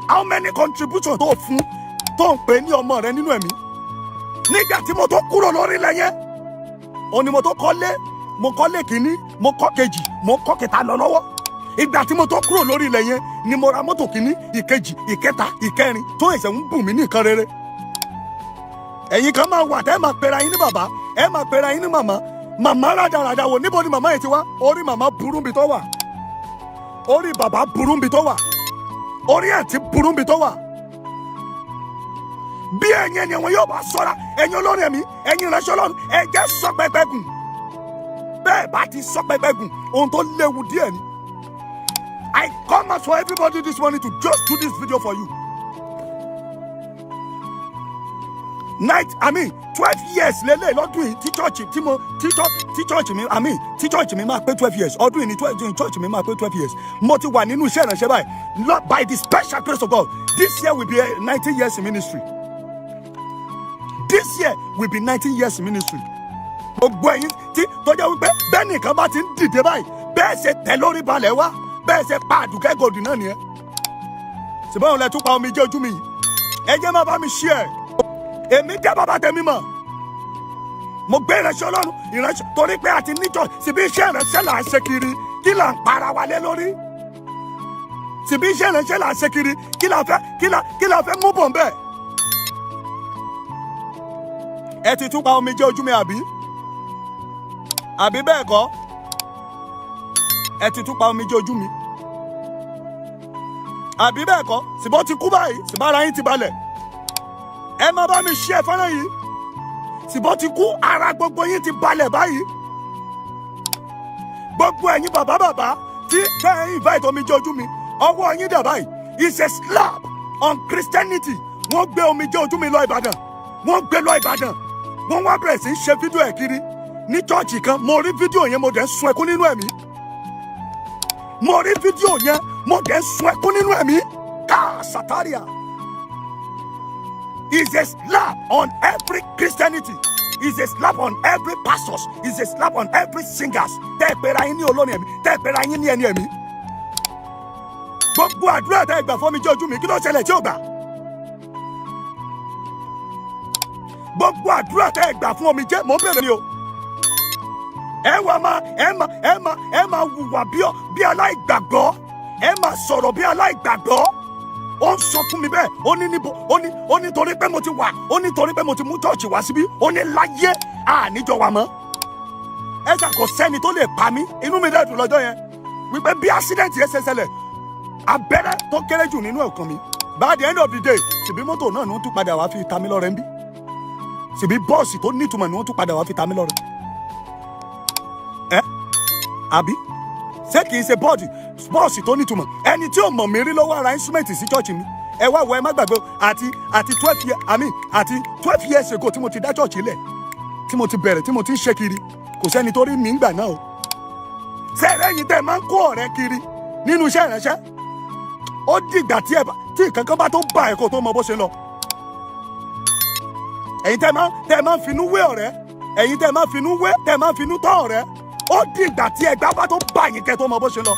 Speaker 6: How many contribution tó fún tó ń pè ní ọmọ rẹ nínú ẹ̀mí? Nígbà tí mo tó kúrò lórí ilẹ̀ yẹn, òun ni mo tó kọ́lé. Mo kọ́lé kínní, mo kọ́ kejì, mo kọ́ kẹta lọ lọ́wọ́. Ìgbà tí mo tó kúrò lórí ilẹ̀ yẹn ni mo ra mọ́tò kínní, ìkejì, ìkẹta, ìkẹrin, tó ẹ̀sẹ̀ ń bùn mí ní nǹkan rere. Ẹ̀yin kan máa wà tẹ́ ẹ máa pera yín ní bàbá, ẹ máa pera yín ní màmá. Màmá rádaràda wò, níbo ni màmá yẹn ti wá? Orí màmá burú bí tó wà, orí bàbá burú bí tó wà, orí àǹtí burú bí tó wà. Bí ẹ̀yin ẹni wọn yóò bá ṣọ́ra, ẹ̀yin olórin ẹ̀mí, ẹ̀yin ìránṣẹ́ Ọlọ́run, ẹ jẹ́ sọ pẹpẹ gùn. Bẹ́ẹ̀ bá ti sọ pẹpẹ gùn, ohun tó léwu díẹ̀ ni. I come out for everybody this morning to just do this video for you. Night, I mean, 12 years lélẹ̀ lọ́dún yìí tí church tí mo tí church tí church mi, I mean, tí church mi máa pé 12 years. Ọdún yìí ni 12 church mi máa pé 12 years. Mo ti wà nínú iṣẹ́ ìránṣẹ́ báyìí. By the special grace of God, this year will be 19 years in ministry. This year will be 19 years in ministry. Gbogbo ẹ̀yin tí tó jẹ́ wípé bẹ́ẹ̀ nìkan bá ti ń dìde báyìí, bẹ́ẹ̀ ṣe tẹ̀ lórí balẹ̀ wá, bẹ́ẹ̀ ṣe pa Àdùkẹ́ Gold náà nìyẹn. Ṣùgbọ́n òun lẹ tún pa omi jẹ́ ojú mi yìí. Ẹ jẹ́ máa bá mi ṣí ẹ̀. Èmi dá bàbá tèmi mọ̀. Mo gbé ìránṣẹ́ Ọlọ́run, ìránṣẹ́, torí pé àti níjọ síbi iṣẹ́ ìránṣẹ́ là ń ṣe kiri. Kí là ń para wa lé lórí? Síbi iṣẹ́ ìránṣẹ́ là ń ṣe kiri. Kí là fẹ́ mú bọ̀ nbẹ̀? Ẹ ti tún pa omi jẹ́ ojú mi, àbí? Àbí bẹ́ẹ̀ kọ́? Ẹ ti tún pa omi jẹ́ ojú mi, àbí bẹ́ẹ̀ kọ́? Ṣùgbọ́n ti kú báyìí, ṣùgbọ́n ara yín ti balẹ̀. Ẹ má bá mi ṣe fẹ́ràn yìí. Ṣùgbọ́n ti kú, ara gbogbo yín ti balẹ̀ báyìí. Gbogbo ẹ̀yin bàbá bàbá tí tẹ́ ẹ invite omi jẹ́ ojú mi, ọwọ́ yín dà báyìí? It's a slap on Christianity. Wọ́n gbé omi jẹ́ ojú mi lọ Ìbàdàn, wọ́n gbé lọ Ìbàdàn, wọ́n wá bẹ̀rẹ̀ sí í ṣe fídíò ẹ̀ kiri ní church kan. Mo rí fídíò yẹn, mo dẹ̀ ń sun ẹkún nínú ẹ̀mí. Mo rí fídíò yẹn, mo dẹ̀ ń sun ẹkún nínú ẹ̀mí. Káà sataria is a slap on every Christianity, is a slap on every pastors, is a slap on every singers. Tẹ́ ẹ pera yín ní olórin ẹ̀mí, tẹ́ ẹ pera yín ní ẹni ẹ̀mí. Gbogbo àdúrà tẹ́ ẹ gbà fún mi jẹ́ ojú mi, kí ló ṣẹlẹ̀ tí ò gbà? Gbogbo àdúrà tẹ́ ẹ gbà fún omi jẹ́, mò ń bèrè ni o. Ẹ wà máa ẹ máa hùwà bí aláìgbàgbọ́, ẹ máa sọ̀rọ̀ bí aláìgbàgbọ́. Ó ń sọ fún mi bẹ́ẹ̀, ó ní níbo, ó ní torí pé mo ti wà, ó ní torí pé mo ti mú church wá síbí, ó ní láyé àníjọ wa mọ́. Ẹ ṣà, kò sẹ́ni tó lè pa mí. Inú mi dẹ̀ dùn lọ́jọ́ yẹn wípé bí accident yẹn ṣe ṣẹlẹ̀, abẹ́rẹ́ tó kéré jù nínú ọkàn mi. By the end of the day, ṣèbí mọ́tò náà ni wọ́n tún padà wá fi ta mí lọ́rẹ ń bí, ṣèbí bọ́ọ̀sì tó nítumọ̀ ni wọ́n tún padà wá fi ta mí lọ́rẹ. Ẹ àbí ṣé kìí ṣe bọ́ọ̀sì tó nítumọ̀? Ẹni tí ò mọ̀ mí rí ló wá ra instrument sí church mi. Ẹ wá wọ, ẹ má gbàgbé o, àti 12 year, I mean, àti 12 years ago tí mo ti dá church lẹ̀, tí mo ti bẹ̀rẹ̀, tí mo ti ń ṣe kiri, kò sẹ́ni tó rí mi ń gbà náà o. Sẹ́rẹ́ yìí tẹ́ máa ń kó ọ̀rẹ́ kiri nínú iṣẹ́ ìránṣẹ́, ó dìgbà tí ẹ bá tí nǹkan kan bá tó bá ẹ kó tó mọ bó ṣe lọ. Ẹ̀yin tẹ́ máa ń finú wé ọ̀rẹ́, ẹ̀yin tẹ́ máa ń finú wé, tẹ́ máa ń finú tọ́ ọ̀rẹ́, ó dìgbà tí ẹgbẹ́ bá tó bá yín kẹ́ tó mọ bó ṣe lọ.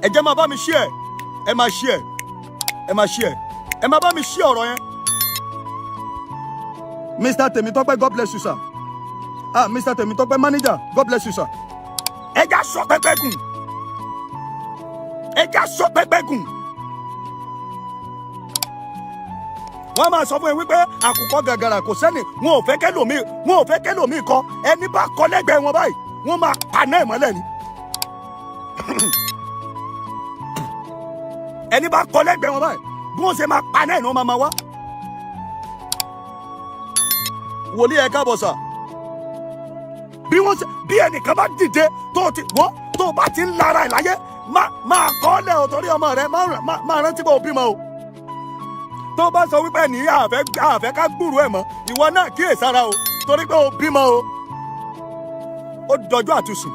Speaker 6: Ẹ jẹ́ máa bá mi share, ẹ máa share, ẹ máa share, ẹ máa bá mi share ọ̀rọ̀ yẹn. Mr. Temitope, God bless you, sir. Ah, Mr. Temitope, manager, God bless you, sir. Ẹ já sọ pẹpẹ gùn, ẹ já sọ pẹpẹ gùn. Wọ́n máa sọ fún ẹ wípé àkùkọ gàgàrà, kò sẹ́ni wọn ò fẹ́ kẹ́lòmíì, wọn ò fẹ́ kẹ́lòmíì kọ. Ẹni bá kọ lẹ́gbẹ̀ẹ́ wọn báyìí, wọ́n máa paná ẹ̀ mọ́lẹ̀ ni. Ẹni bá kọ lẹ́gbẹ̀ẹ́ wọn báyìí, bí wọ́n ṣe máa paná ẹ̀ ní wọ́n máa wá. Wòlíì, ẹ káàbọ̀ sà. Bí wọ́n ṣe bí ẹnìkan bá dìde tó o ti wọ́n tó o bá ti ń lara ẹ̀ láyé, máa kọ́ lẹ̀ o, torí ọmọ rẹ máa rántí bó o bímọ o. Tó o bá sọ wípé ní àfẹ́ ká gbúrú ẹ̀ mọ́, ìwọ náà kíyèsára o, torí pé o bímọ o. Ó dọjọ́ àtúnṣe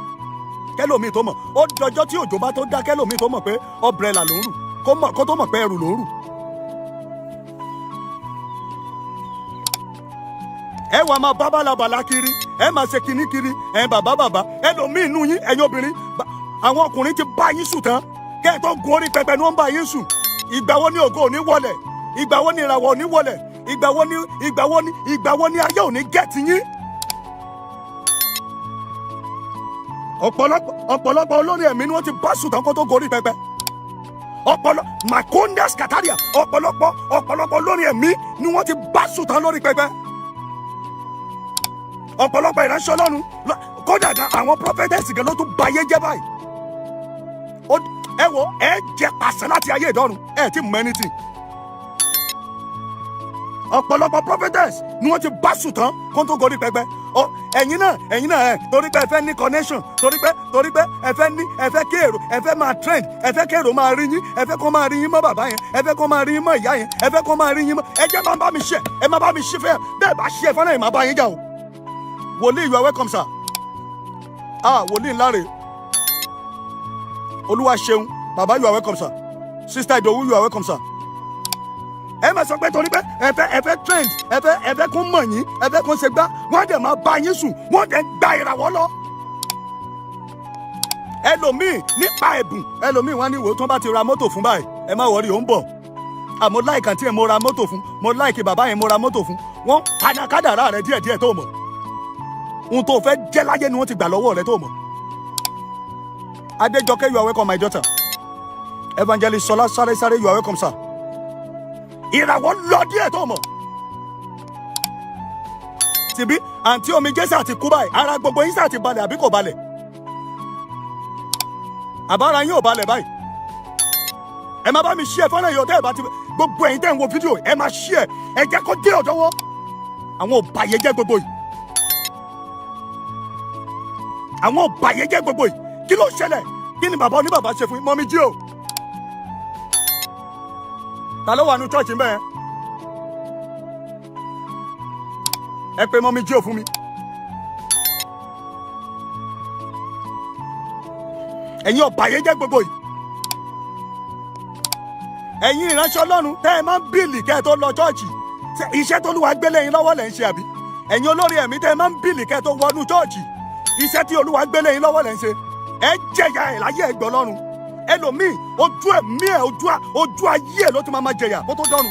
Speaker 6: kẹlòmíì tó mọ̀, ó dọjọ́ tí òjò bá tó dá kẹlòmíì tó mọ̀ pé umbrella ló ń rù, kó mọ̀ kó tó mọ̀ pé ẹrù ló ń rù. Ẹ wàá máa bá bàlàbàlà kiri, ẹ máa ṣe kinní kiri. Ẹ bàbá bàbá, ẹlòmíì nù yín, ẹ̀yin obìnrin, àwọn ọkùnrin ti bá yín sùn tán kẹ́ ẹ tó gun orí pẹpẹ ni wọ́n ń bá yín sùn. Ìgbà wo ni ògo ò ní wọlẹ̀? Ìgbà wo ni ìràwọ̀ ò ní wọlẹ̀? Ìgbà wo ni ayé ò ní gẹ̀ẹ́tì yín? Ọ̀pọ̀lọpọ̀ olórí ẹ̀mí ni wọ́n ti bá sùn tán kó tó gorí pẹpẹ. Ọ̀pọ̀lọ makondas kataria, ọ̀pọ̀lọpọ̀ olórí ẹ̀mí ni wọ́n ti bá sùn tán lórí pẹpẹ. Ọ̀pọ̀lọpọ̀ ìránṣẹ́ Ọlọ́run, kódà gan àwọn prophetess gan ló tún bayé jẹ́ báyìí. Ẹ wo, ẹ jẹ pàṣẹ láti ayé ìdọ́run, ẹ ti mọ anything. Ọ̀pọ̀lọpọ̀ prophetess ni wọ́n ti bá sùn tán kó tó gorí pẹpẹ. Ọ ẹ̀yin náà ẹ torí pé ẹ fẹ́ ní connection, torí pé ẹ fẹ́ kí èrò, ẹ fẹ́ máa trend, ẹ fẹ́ kí èrò máa rí yín, ẹ fẹ́ kó máa rí yín mọ́ bàbá yẹn, ẹ fẹ́ kó máa rí yín mọ́ ìyá yẹn, ẹ fẹ́ kó máa rí yín mọ́. Ẹ jẹ́ máa bá mi ṣe, ẹ máa bá mi ṣe fẹ́ bẹ́ẹ̀ bá ṣe fọ́nà yìí, máa bá yín jà o. Wòlíì, you are welcome, sir. Ah, wòlíì ńlá rè, Olúwa ṣeun. Bàbá, you are welcome, sir. Sister Idowu, you are welcome, sir. Ẹ máa sọ pé torí pé ẹ fẹ́ trend, ẹ fẹ́ kó mọ̀ yín, ẹ fẹ́ kó ṣe gbá, wọ́n dẹ̀ máa bá yín sùn, wọ́n dẹ̀ gba ìràwọ̀ lọ. Ẹlòmíì nípa ẹ̀bùn, ẹlòmíì wọ́n ní ìwé tó bá ti ra mọ́tò fún báyìí, ẹ má worry, ó ń bọ̀. Àmọ́ like àǹtí ẹ̀, mo ra mọ́tò fún, mo like bàbá yẹn, mo ra mọ́tò fún. Wọ́n padà kádàrá rẹ díẹ̀díẹ̀ tó mọ̀. Ohun tó fẹ́ jẹ́ láyé ni wọ́n ti gbà lọ́wọ́ rẹ tó mọ̀. Adéjọkẹ́, you are welcome, my daughter. Evangelist Sọlá Sáré Sáré, you are welcome, sir. Ìràwọ̀ lọ díẹ̀ tó mọ̀. Tìbí àǹtí omi jésù àti kú báyìí, ara gbogbo yín sà ti balẹ̀ àbí kò balẹ̀? Àbára yín ò balẹ̀ báyìí. Ẹ má bá mi share fọ́nrán yìí ọ̀tẹ́ ẹ̀ bá ti gbogbo ẹ̀yin tẹ́ ń wo fídíò, ẹ máa share, ẹ jẹ́ kó dé ọ̀dọ̀ wọn. Àwọn òbàyéjẹ́ gbogbo yìí, àwọn òbàyéjẹ́ gbogbo yìí, kí ló ṣẹlẹ̀? Kí ni bàbá oníbàbá ṣe fún yín? Mummy jí o, ta ló wà ní church bẹ́ẹ̀? Ẹ pé mummy jí o fún mi. Ẹ̀yin ọ̀bàyéjẹ́ gbogbo yìí, ẹ̀yin ìránṣẹ́ Ọlọ́run tẹ́ ẹ máa ń bill kẹ́ ẹ tó lọ church, iṣẹ́ tó Olúwa gbélé yín lọ́wọ́ lẹ̀ ń ṣe àbí? Ẹ̀yin olórí ẹ̀mí tẹ́ ẹ máa ń bill kẹ́ ẹ tó wọnú church, iṣẹ́ tí Olúwa gbélé yín lọ́wọ́ lẹ̀ ń ṣe. Ẹ jẹ̀yà ẹ̀ láyé ẹ̀gbọ́n Ọlọ́run. Ẹlòmíì, ojú ẹ̀mí ẹ̀, ojú ayé ẹ̀ ló ti máa máa jẹ̀yà kó tó dọ́run.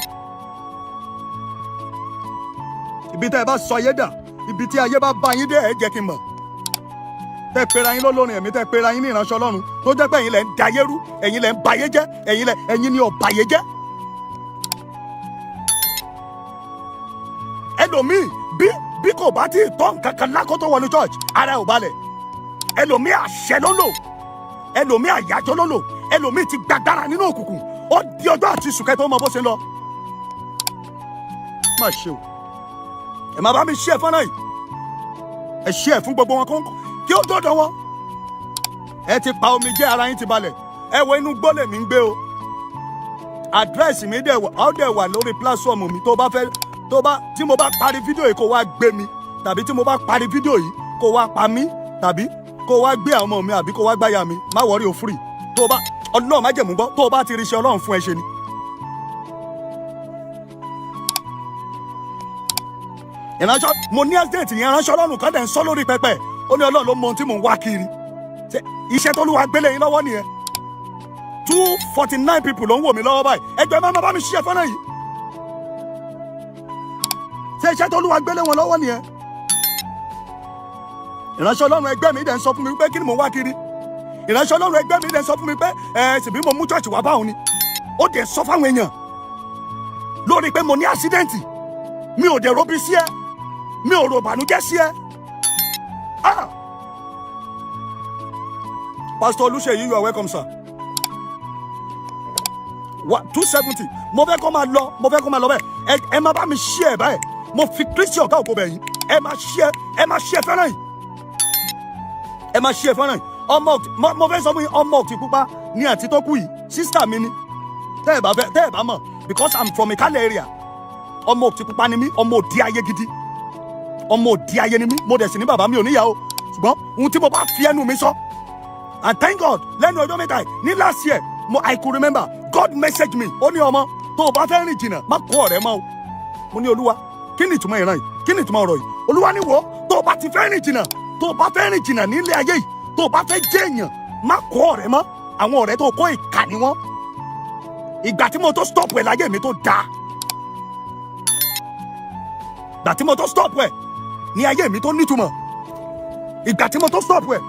Speaker 6: Ibi tẹ́ ẹ bá sọ ayé dà, ibi tí ayé bá bá yín dé, ẹ jẹ́ kí n mọ̀. Tẹ́ pera yín lólórin ẹ̀mí, tẹ́ pera yín ní ìránṣẹ́ Ọlọ́run, tó jẹ́ pé ẹ̀yin lẹ̀ ń dayé rú, ẹ̀yin lẹ̀ ń bayé jẹ́, ẹ̀yin ni ọ̀bàyé jẹ́. Ẹlòmíì bí kò bá tí ì tọ́ nǹkan kan lákòótó tó wọnú church, ara ẹ̀ ò balẹ̀. Ẹlòmíì àṣẹ ló lò, ẹlòmíì àyájọ́ ló lò, ẹlòmíì ti gbàgbára nínú òkùnkùn. Ó di ọjọ́ àti sùkẹ́ tó mọ bó ṣe ń lọ. Má ṣe o. Ẹ má bá mi ṣe ẹ fọ́nrán yìí, ẹ ṣe ẹ fún gbogbo wọn kí ó dọ́dọ̀ wọn. Ẹ ti pa omi jẹ́, ara yín ti balẹ̀. Ẹ wo inú gbó lèmi ń gbé o. Àdírẹ́sì mi dẹ̀ wà, ó dẹ̀ wà lórí platform mi. Tó bá fẹ́, tó bá tí mo bá parí fídíò yìí, kó wá gbé mi, tàbí tí mo bá parí fídíò yìí, kó wá pa mí, tàbí kó wá gbé àwọn ọmọ mi, àbí kó wá gbáyà mi. Má worry o, free. Tó bá Ọlọ́run má jẹ̀mú gbọ́, tó bá ti rí iṣẹ́ Ọlọ́run fún ẹ ṣe ni. Ìránṣẹ́ mo ní accident yẹn, ìránṣẹ́ Ọlọ́run kan dẹ̀ ń sọ lórí pẹpẹ, ó ní Ọlọ́run ló mọ ohun tí mò ń wá kiri. Ṣé iṣẹ́ tó lúwa gbélé yín lọ́wọ́ nìyẹn? 249 people ló ń wò mí lọ́wọ́ báyìí. Ẹgbẹ́ máa ma bá mi ṣiṣẹ́ fọ́nà yìí. Ṣé iṣẹ́ tó lúwa gbélé wọn lọ́wọ́ nìyẹn? Ìránṣẹ́ Ọlọ́run ẹgbẹ́ mi dẹ̀ ń sọ fún mi pé kí ni mò ń wá kiri. Ìránṣẹ́ Ọlọ́run ẹgbẹ́ mi dẹ̀ ń sọ fún mi pé ẹ ṣèbí mo mú church wá báwọn ni. Ó dẹ̀ sọ fáwọn èèyàn lórí pé mo ní accident. Mi ò dẹ̀ robi sí ẹ, mi ò rò bànújẹ́ sí ẹ. Ah! Pastor Olúṣèyí, you are welcome, sir. 270. Mo fẹ́ kó máa lọ, mo fẹ́ kó máa lọ bẹ́ẹ̀. Ẹ máa bá mi share báyìí. Mo fi Kristi ọ̀gá ògo bẹ̀ yín. Ẹ máa share, ẹ máa share fẹ́ràn yìí, ẹ máa share fẹ́ràn yìí. Ọmọ mo fẹ́ sọ fún yín, ọmọ òkè pupa ní àti tó kú yìí, sister mi ni. Tẹ́ ẹ bá fẹ́, tẹ́ ẹ bá mọ̀, because I'm from Ìkálẹ̀ area. Ọmọ òkè pupa ni mí, ọmọ òdi ayé gidi, ọmọ òdi ayé ni mí. Mo dẹ̀ sì ní bàbá, mi ò níyàwó, ṣùgbọ́n ohun tí mo bá fi ẹnu mi sọ, and thank God, lẹ́nu ọjọ́ mẹ́ta yìí, ní last year mo, I could remember God message me. Ó ní, ọmọ, tó o bá fẹ́ rìn jìnnà, má kó ọ̀rẹ́ mọ́ o. Mo ní, Olúwa, kí ni ìtumọ̀ ìran yìí? Kí ni ìtumọ̀ ọ̀rọ̀ yìí? Olúwa ní, wò ó, tó o bá ti fẹ́ rìn jìnnà, tó o bá fẹ́ rìn jìnnà nílé ayé yìí, tó o bá fẹ́ jẹ́ èèyàn, má kó ọ̀rẹ́ mọ́. Àwọn ọ̀rẹ́ tó o kó, ìkà ni wọ́n. Ìgbà tí mo tó stop ẹ̀ láyé mi tó dáa, ìgbà tí mo tó stop ẹ̀ ní ayé mi tó nítumọ̀, ìgbà tí mo tó stop ẹ̀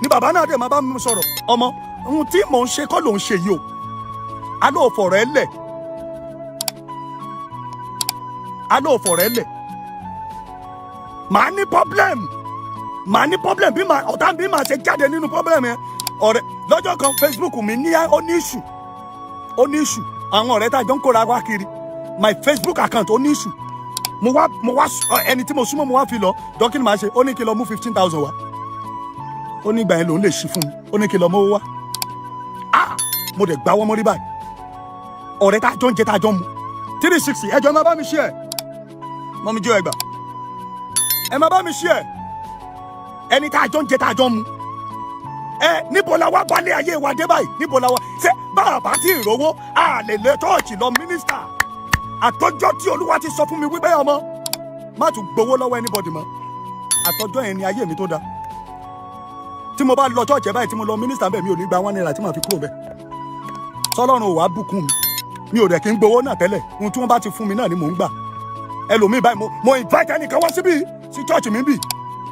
Speaker 6: ni bàbá náà dẹ̀ máa bá mi sọ̀rọ̀. Ọmọ, ohun tí mò ń ṣe kọ́ ló ń ṣe yìí o. Aló fọ̀rọ̀ ẹ lẹ̀, aló fọ̀rọ̀ ẹ lẹ̀. Màá ní problem, màá ní problem, bí màá ọ̀tá bí màá ṣe jáde nínú problem yẹn. Ọ̀rẹ́ lọ́jọ́ kan, Facebook mi ní ó ní issue, ó ní issue. Àwọn ọ̀rẹ́ tá a jọ ń kóra wá kiri, my Facebook account ó ní issue. Mo wá ẹni tí mo súnmọ́, mo wá fi lọ dọ́kí ni màá ṣe. Ó ní kí n lọ mú 15,000 wá. Ó ní ìgbà yẹn lòún lè ṣí fún mi. Ó ní kí n lọ mówó wá. Ah, mo dẹ̀ gbáwọ́ mọ́rí báyìí. Ọ̀rẹ́ tá a jọ ń jẹ, tá a jọ ń mu. 360. Ẹjọ́, ẹ má bá mi ṣe ẹ̀ mọ́ mi jẹ́ ẹgbà. Ẹ má bá mi ṣe ẹ̀. Ẹni tá a jọ ń jẹ, tá a jọ ń mu ẹ, níbo la wá balẹ̀ ayé wa dé báyìí? Níbo la wá ṣé bàbá tí ìrówó a lè lè church lọ minister? Àtọ́jọ́ tí Olúwa ti sọ fún mi wípé, ọmọ, má tún gbowó lọ́wọ́ anybody mọ́, àtọ́jọ́ yẹn ni ayé mi tó da. Tí mo bá lọ church ẹ̀ báyìí, tí mo lọ minister bẹ́ẹ̀, mi ò ní gba ₦1 tí màá fi kúrò bẹ́ẹ̀. Sọlọ́run ò wá bùkún mi? Mi ò dẹ̀ kí n gbowó náà tẹ́lẹ̀. Ohun tí wọ́n bá ti fún mi náà ni mò ń gbà. Ẹlòmíì báyìí, mo invite ẹnìkan wá síbí, sí church mi bì.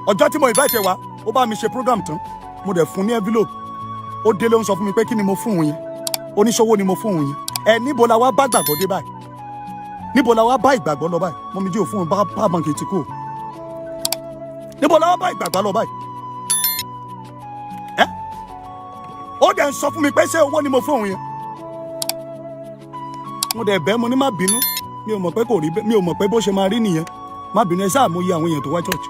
Speaker 6: Ọjọ́ tí mo invite ẹ wá, ó bá mi ṣe program tán, mo dẹ̀ fún ní envelope. Ó délé, ó ń sọ fún mi pé kí ni mo fún òun yẹn, oníṣòwò ni mo fún òun yẹn. Ẹ níbo la wá bá gbàgbọ́ dé báyìí? Níbo la wá bá ìgbàgbọ́ lọ báyìí? Mọ́mí jí ò fún un bá bá báńkì ti kú o. Níbo la wá bá ìgbàgbọ́ lọ báyìí? Ẹ ó dẹ̀ ń sọ fún mi pé ṣé owó ni mo fún òun yẹn. Mo dẹ̀ bẹ́ẹ̀, mo ní má bínú, mi ò mọ̀ pé kò rí bẹ́ẹ̀, mi ò mọ̀ pé bó ṣe máa rí nìyẹn, má bínú. Ẹ sáà mo yẹ àwọn èèyàn tó wá church,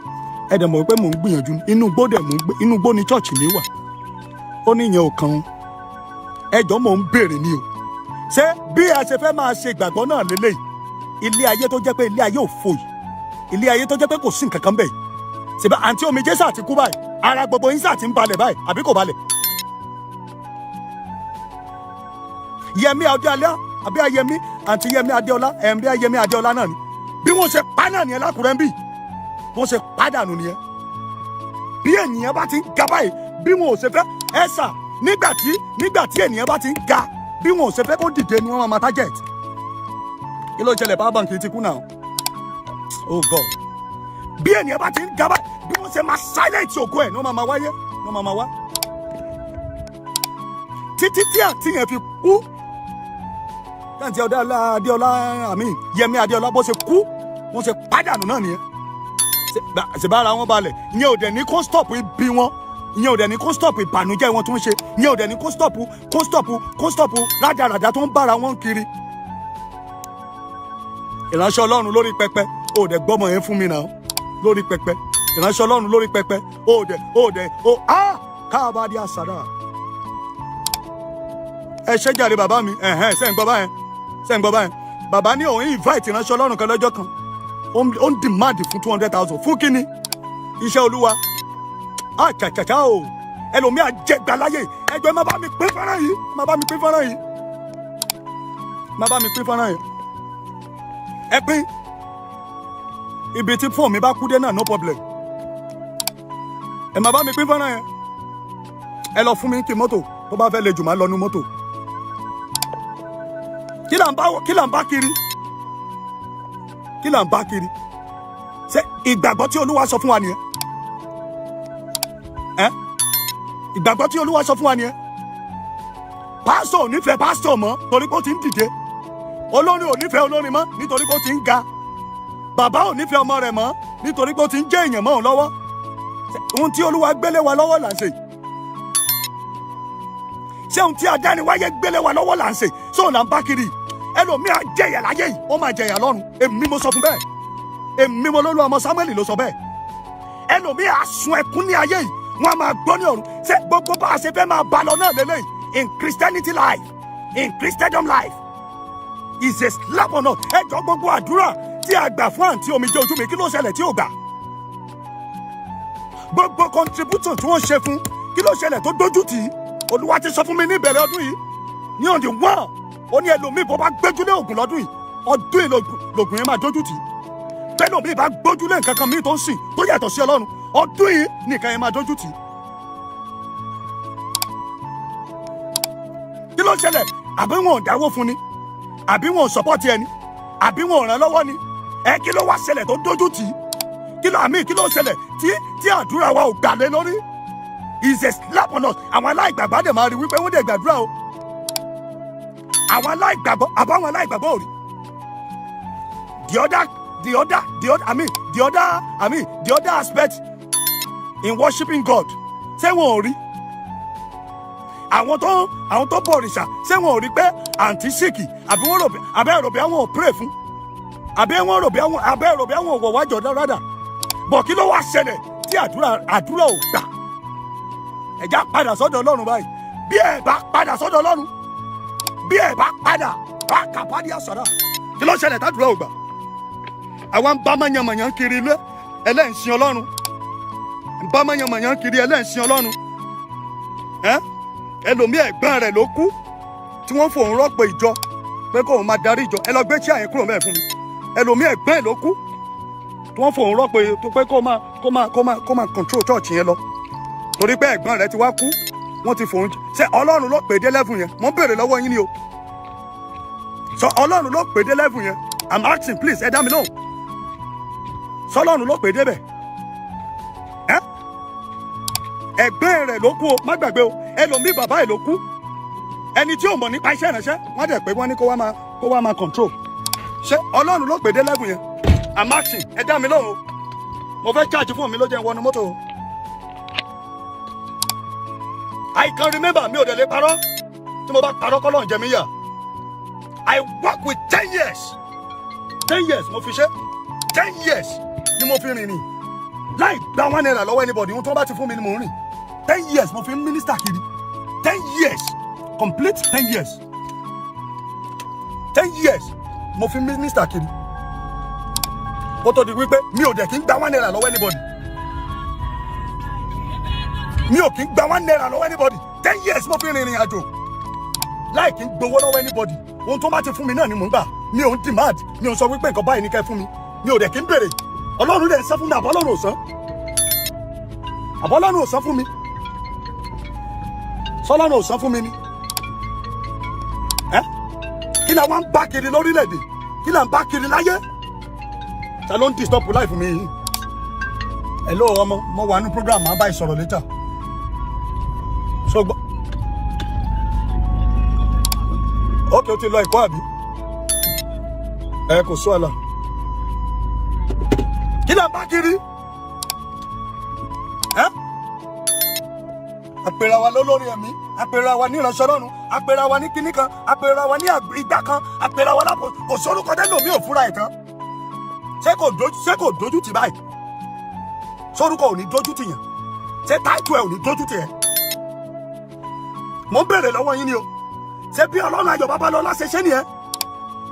Speaker 6: ẹ dẹ̀ mọ̀ pé mò ń gbìyànjú. Inú igbó dẹ̀ mò ń gbé, inú igbó ni church mi wà. Ó ní ìyẹn ò kàn án. Ẹjọ́, mò ń béèrè ni o, ṣé bí a ṣe fẹ́ máa ṣe ìgbàgbọ́ náà lélẹ́yìí? Ilé ayé tó jẹ́ pé ilé ayé ò fò yìí, ilé ayé tó jẹ́ pé kò sí nǹkan kan bẹ́ẹ̀ yìí, ṣèbá àǹtí omi jésà ti kú báyìí, ara gbogbo yín sáà ti ń balẹ̀ báyìí, àbí kò balẹ̀? Yẹmi Adéọlá, àbí Ayẹmí, àǹtí Yẹmi Adéọlá, ẹ̀ǹbí Ayẹmí Adéọlá náà ni. Bí wọ́n ṣe pa náà nìyẹn lákùrẹ́ ń bì, wọ́n ṣe pàdánù nìyẹn. Bí ènìyàn bá ti ń ga báyìí, bí wọn ò ṣe fẹ́ ẹ sà, nígbà tí ènìyàn bá ti ń ga, bí wọn ò ṣe fẹ́ kó dìde ni wọ́n máa ma target. Kí ló ṣẹlẹ̀? Power bank ti kú náà. Oh God! Bí ènìyàn bá ti ń ga báyìí, bí wọ́n ṣe máa silent ògo ẹ̀ ní wọ́n máa ma wáyé, ní wọ́n máa ma wá títí tí àǹtí yẹn fi kú. Àǹtí Adéọlá, àmì Yẹmí Adéọlá, bó ṣe kú, wọ́n ṣe pàdánù. pàdánù náà nìyẹn. Ṣe bá ara wọn balẹ̀, ìyẹn ò dẹ̀ ní kó stop ibi wọn, ìyẹn ò dẹ̀ ní kó stop ìbànújẹ́ wọn tó ń ṣe, ìyẹn ò dẹ̀ ní kó stop rádaràda tó ń bára wọn kiri. Ìránṣẹ́ Ọlọ́run lórí pẹpẹ, ò dẹ̀ gbọ́mọ yẹn fún mi náà lórí pẹpẹ. Ìránṣẹ́ Ọlọ́run lórí pẹpẹ, ò dẹ̀ ò á káàbá di àsàrà. Ẹ ṣé jàre, bàbá mi. Ẹ̀hẹ́n, ṣé ń gbọ́ báyẹn? Ṣé ń gbọ́ báyẹn? Bàbá ní òun invite ìránṣẹ́ Ọlọ́run kan lọ́jọ́ kan, ó ń demand fún 200,000 fún kínní? Iṣẹ́ Olúwa. Àchàchàchà o, ẹlòmíà jẹgbà láyè. Ẹjọ́, ẹ má bá mi pín fọ́nrán yìí, má bá mi pín fọ́nrán yìí, má bá mi pín fọ́nrán yìí. Ẹ pín ibi tí fóònù mi bá kú dé náà, no problem. Ẹ má bá mi pín fọ́nrán yẹn. Ẹ lọ fún mi kí mọ́tò tó bá fẹ́ le jù, má lọ nu mọ́tò. Kí là ń bá kiri? Kí là ń bá kiri? Ṣé ìgbàgbọ́ tí Olúwa sọ fún wa nìyẹn? Ẹ ìgbàgbọ́ tí Olúwa sọ fún wa nìyẹn? Pásítọ̀ ò nífẹ̀ẹ́ pásítọ̀ mọ́ torí pé ó ti ń dìde. Olórin ò nífẹ̀ẹ́ olórin mọ́ nítorí pé ó ti ń ga. Bàbá ò nífẹ̀ẹ́ ọmọ rẹ̀ mọ́ nítorí pé ó ti ń jẹ́ èèyàn mọ́ òun lọ́wọ́. Ohun tí Olúwa gbélé wa lọ́wọ́ là ń ṣe. Ṣé ohun tí adániwáyé gbélé wa lọ́wọ́ là ń ṣe? Sóun là ń bá kiri? Ẹlòmíà jẹ̀yà láyé yìí, ó máa jẹ̀yà lọ́run. Èmi mo sọ fún bẹ́ẹ̀. Èmi mo lólu ọmọ Samuel ló sọ bẹ́ẹ̀. Ẹlòmíà sun ẹkún ní ayé yìí, wọ́n á máa gbọ́ ní ọ̀run. Ṣé gbogbo bá a ṣe fẹ́ máa bá lọ náà lélẹ́yìí in Christianity life, in Christendom life? Is a slap or not? Ẹ jọ, gbogbo àdúrà tí a gbà fún àǹtí Omijé Ojú Mi, kí ló ṣẹlẹ̀ tí ò gbà? Gbogbo contribution tí wọ́n ṣe fún, kí ló ṣẹlẹ̀ tó dójú tì í? Olúwa ti sọ fún mi ní ìbẹ̀rẹ̀ ọdún yìí, ní on the 1, ó ní ẹlòmíì bó bá gbójúlé ògùn lọ́dún yìí, ọdún yìí lògùn yẹn máa dójú tì í. Bẹ́lòmíì bá gbójúlé nǹkan kan míì tó ń sìn tó yàtọ̀ sí Ọlọ́run, ọdún yìí nìkan yẹn máa dójú tì í. Kí ló ṣẹlẹ̀? Àbí wọn ò dáwó fún ni? Àbí wọn ò support ẹni? Àbí wọn ò ràn lọ́wọ́ ni? Ẹ kí ló wá ṣẹlẹ̀ tó dójú tì í? Kí ló àmì, kí ló ṣẹlẹ̀ tí àdúrà wa ò gbà lé lórí? Is a slap on us. Àwọn aláìgbàgbọ́ dẹ̀ máa rí wípé wọ́n dẹ̀ gbàdúrà o. Àwọn aláìgbàgbọ́, àbáwọn aláìgbàgbọ́ ò rí. The other I mean the other I mean the other aspect in worshiping God, ṣé wọn ò rí? Àwọn tó bọ òrìṣà, ṣé wọn ò rí pé àǹtí sick? Àbí wọn rò bí àbẹ́ rò bí àwọn ò pray fún? Àbí wọn rò bí àwọn àbẹ́ rò bí àwọn ò wọ̀ wájọ rádà bọ̀? Kí ló wá ṣẹlẹ̀ tí àdúrà ò gbà? Ẹ̀já padà sọ́dọ̀ Ọlọ́run báyìí. Bí ẹ bá padà sọ́dọ̀ Ọlọ́run, bí ẹ bá padà bá kàpádìí àsọ̀rọ̀, kí ló ṣẹlẹ̀ tàdúrà ò gbà? Àwa ń bá mọ̀yànmọ̀yàn kiri ilé ẹlẹ́ǹsìn Ọlọ́run, ń bá mọ̀yànmọ̀yàn kiri ẹlẹ́ǹsìn Ọlọ́run. Ẹ́ ẹlòmíì, ẹ̀gbọ́n rẹ̀ ló kú tí wọ́n fòun rọ́pò ìjọ pé kóun máa darí ìjọ. Ẹ lọ gbé chair yẹn kúrò mẹ́ẹ̀ fún mi. Ẹlòmíì, ẹ̀gbọ́n ẹ̀ ló kú tí wọ́n fòun rọ́pò tó pé kó máa control church yẹn lọ, torí pé ẹ̀gbọ́n rẹ̀ ti wá kú, wọ́n ti fòun. Ṣé Ọlọ́run ló pè dé level yẹn? Mo ń béèrè lọ́wọ́ yín ni o. Sọ Ọlọ́run ló pè dé level yẹn? I'm asking, please, ẹ dá mi lóhùn. Sọlọ́run ló pè débẹ̀? Ẹ́ ẹ̀gbọ́n rẹ̀ ló kú o, má gbàgbé o. Ẹlòmíì, bàbá ẹ̀ ló kú. Ẹni tí ò mọ̀ nípa iṣẹ́ ìránṣẹ́, wọ́n dẹ̀ pé wọ́n ní kó wá máa control. Ṣé Ọlọ́run ló pè dé level yẹn? I'm asking, ẹ dá mi lóhùn o. Mo fẹ́ charge fún mi ló jẹ́ n wọnú mọ́tò o. I can remember, mi ò dẹ̀ lè parọ́. Tí mo bá parọ́, kọ́lọ́run jẹ mí yà. I work with 10 years, 10 years mo fi ṣe, 10 years ni mo fi rìn rìn láì gba ₦1 lọ́wọ́ anybody. Ohun tí wọ́n bá ti fún mi ni mò ń rìn. 10 years mo fi ń minister kiri. 10 years, complete 10 years, 10 years mo fi ń minister kiri kó tó di wípé mi ò dẹ̀ kí ń gba ₦1 lọ́wọ́ anybody. Mi ò kí ń gba ₦1 lọ́wọ́ anybody. 10 years mo fi rìnrìn àjò láì kí ń gbowó lọ́wọ́ anybody. Ohun tó bá ti fún mi náà ni mò ń gbà. Mi ò ń demand, mi ò ń sọ wípé nǹkan báyìí ní kẹ́ fún mi. Mi ò dẹ̀ kí ń béèrè. Ọlọ́run dẹ̀ ń san fún mi. Àbọ̀ Ọlọ́run ò san? Àbọ̀ Ọlọ́run ò san fún mi? Sọlọ́run ò san fún mi ni? Ẹ́ kí la wá ń bá kiri lórílẹ̀‐èdè? Kí la ń bá kiri láyé? Ta ló ń disturb life mi yìí? Hello ọmọ, mo wà ní program, máa bá ìsọ̀rọ̀ later. So gbọ́, ok, o ti lọ ẹ̀kọ́ àbí? Ẹ kò sọ àlà. Kí là ń bá kiri ẹ́? Àpèrè wa lólórí ẹ̀mí, àpèrè wa ní ìránṣẹ́ Ọlọ́run, àpèrè wa ní kinní kan, àpèrè wa ní ìgbà kan, àpèrè wa lápò. Kò sórúkọ tẹ́lẹ̀ mi ò fúnra ẹ̀ tán. Ṣé kò dojú tì báyìí? Sórúkọ ò ní dojú tì yàn? Ṣé title ẹ̀ ò ní dojú tì ẹ̀? Mo ń béèrè lọ́wọ́ yín ni o. Ṣé bí Ọlọ́run Ayọ̀ Babalọ́lá ṣe ṣe nìyẹn?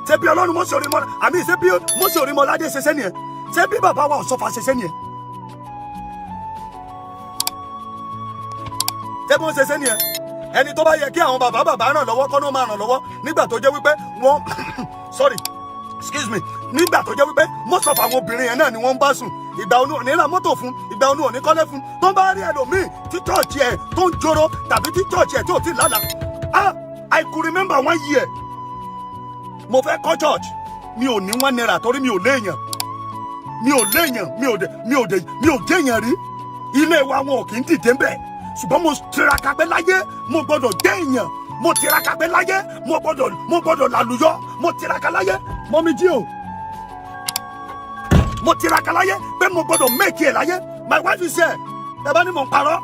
Speaker 6: Ṣé bí Ọlọ́run Mósè Orímọ àmì, ṣé bí Mósè Orímọládé ṣe ṣe nìyẹn? Ṣé bí bàbá wa Ọ̀ṣọ́fà ṣe ṣe nìyẹn? Ṣé bí wọ́n ṣe ṣe nìyẹn? Ẹni tó bá yẹ kí àwọn bàbá bàbá ràn lọ́wọ́ kọ́ ló máa ràn lọ́wọ́, nígbà tó jẹ́ wípé wọ́n, sorry, excuse me, nígbà tó jẹ́ wípé most of àwọn obìnrin yẹn náà ni wọ́n ń bá sùn, ìgbà òun ò ní ra mọ́tò fún, ìgbà òun ò ní kọ́lé fún. Tó bá rí ẹlòmíì tí church ẹ̀ tó ń joro tàbí tí church ẹ̀ tó ti lálàá. Ah, I could remember one year, mo fẹ́ kọ́ church, mi ò ní ₦1 torí mi ò léèyàn, mi ò léèyàn, mi ò déèyàn rí. Ilé wa, wọn ò kì í dìde ńbẹ̀, ṣùgbọ́n mo tiraka pé láyé mo gbọ́dọ̀ dé èèyàn. Mo tiraka pé láyé mo gbọ́dọ̀ làlùyọ. Mo tiraka láyé, mọ́mí jí o, mo tiraka láyé pé mo gbọ́dọ̀ make ẹ̀ láyé. My wife is here. Ẹ bá ní mo ń parọ́.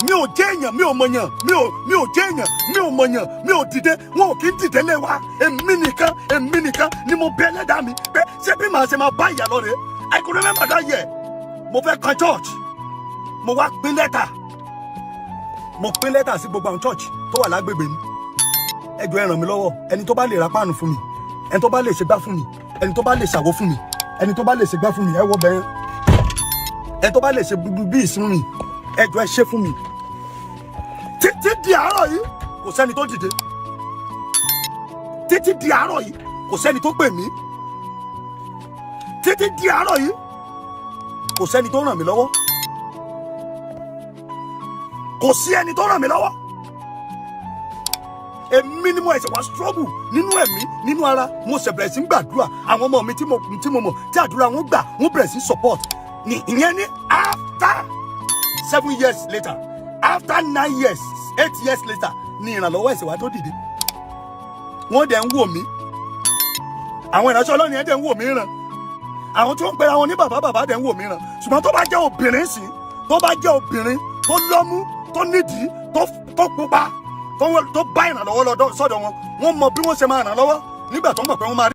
Speaker 6: Mi ò jẹ́ èèyàn, mi ò mọ̀yàn, mi ò jẹ́ èèyàn, mi ò mọ̀yàn, mi ò dìde, wọn ò kí ń dìde lé wa. Èmi nìkan, èmi nìkan ni mo bẹ ẹlẹ́dàá mi pé ṣé bí màá ṣe máa bá ìyá lọ rèé. I could remember that year, mo fẹ́ kan church, mo wá pín lẹ́tà, mo pín lẹ́tà sí gbogbo àwọn church tó wà lágbègbè mi. Ẹ jọ̀ọ́, ẹ ràn mí lọ́wọ́. Ẹni tó bá lè ra páànù fún mi, ẹni tó bá lè ṣe gbá fún mi, ẹni tó bá lè ṣàwó fún mi, ẹni tó bá lè ṣe gbá fún mi, ẹ wọ bẹ́ẹ̀, ẹni tó bá lè ṣe bí ìsinmi mi, ẹ jọ̀ọ́, ẹ ṣe fún mi. Títí di àárọ̀ yìí, kò sẹ́ni tó dìde. Títí di àárọ̀ yìí, kò sẹ́ni tó pè mí. Títí di àárọ̀ yìí, kò sẹ́ni tó ràn mí lọ́wọ́. Kò sí ẹni tó ràn mí lọ́wọ́. Èmi ni mo ẹsẹ̀ wá struggle nínú ẹ̀mí, nínú ara. Mo ṣe bẹ̀rẹ̀ sí ń gbàdúrà. Àwọn ọmọ mi tí mo mọ̀ tí àdúrà wọn gbà, wọ́n bẹ̀rẹ̀ sí support ní ìyẹn ní after 7 years later, after 9 years, 8 years later ní ìrànlọ́wọ́ ẹ̀sẹ̀ wa tó dìde. Wọ́n dẹ̀ ń wò mí. Àwọn ìránṣẹ́ Ọlọ́run yẹn dẹ̀ ń wò mí ràn. Àwọn tó ń pera wọn ní bàbá bàbá dẹ̀ ń wò mí ràn. Ṣùgbọ́n tó bá jẹ́ obìnrin sí, tó bá jẹ́ obìnrin tó lọ́mú, tó nídìí, tó pupa, tó bá ìrànlọ́wọ́ lọ́dọ̀ sọ́dọ̀ wọn, wọ́n mọ bí wọ́n ṣe máa ràn lọ́wọ́ nígbà tó ń bọ̀ pé wọ́n máa rí.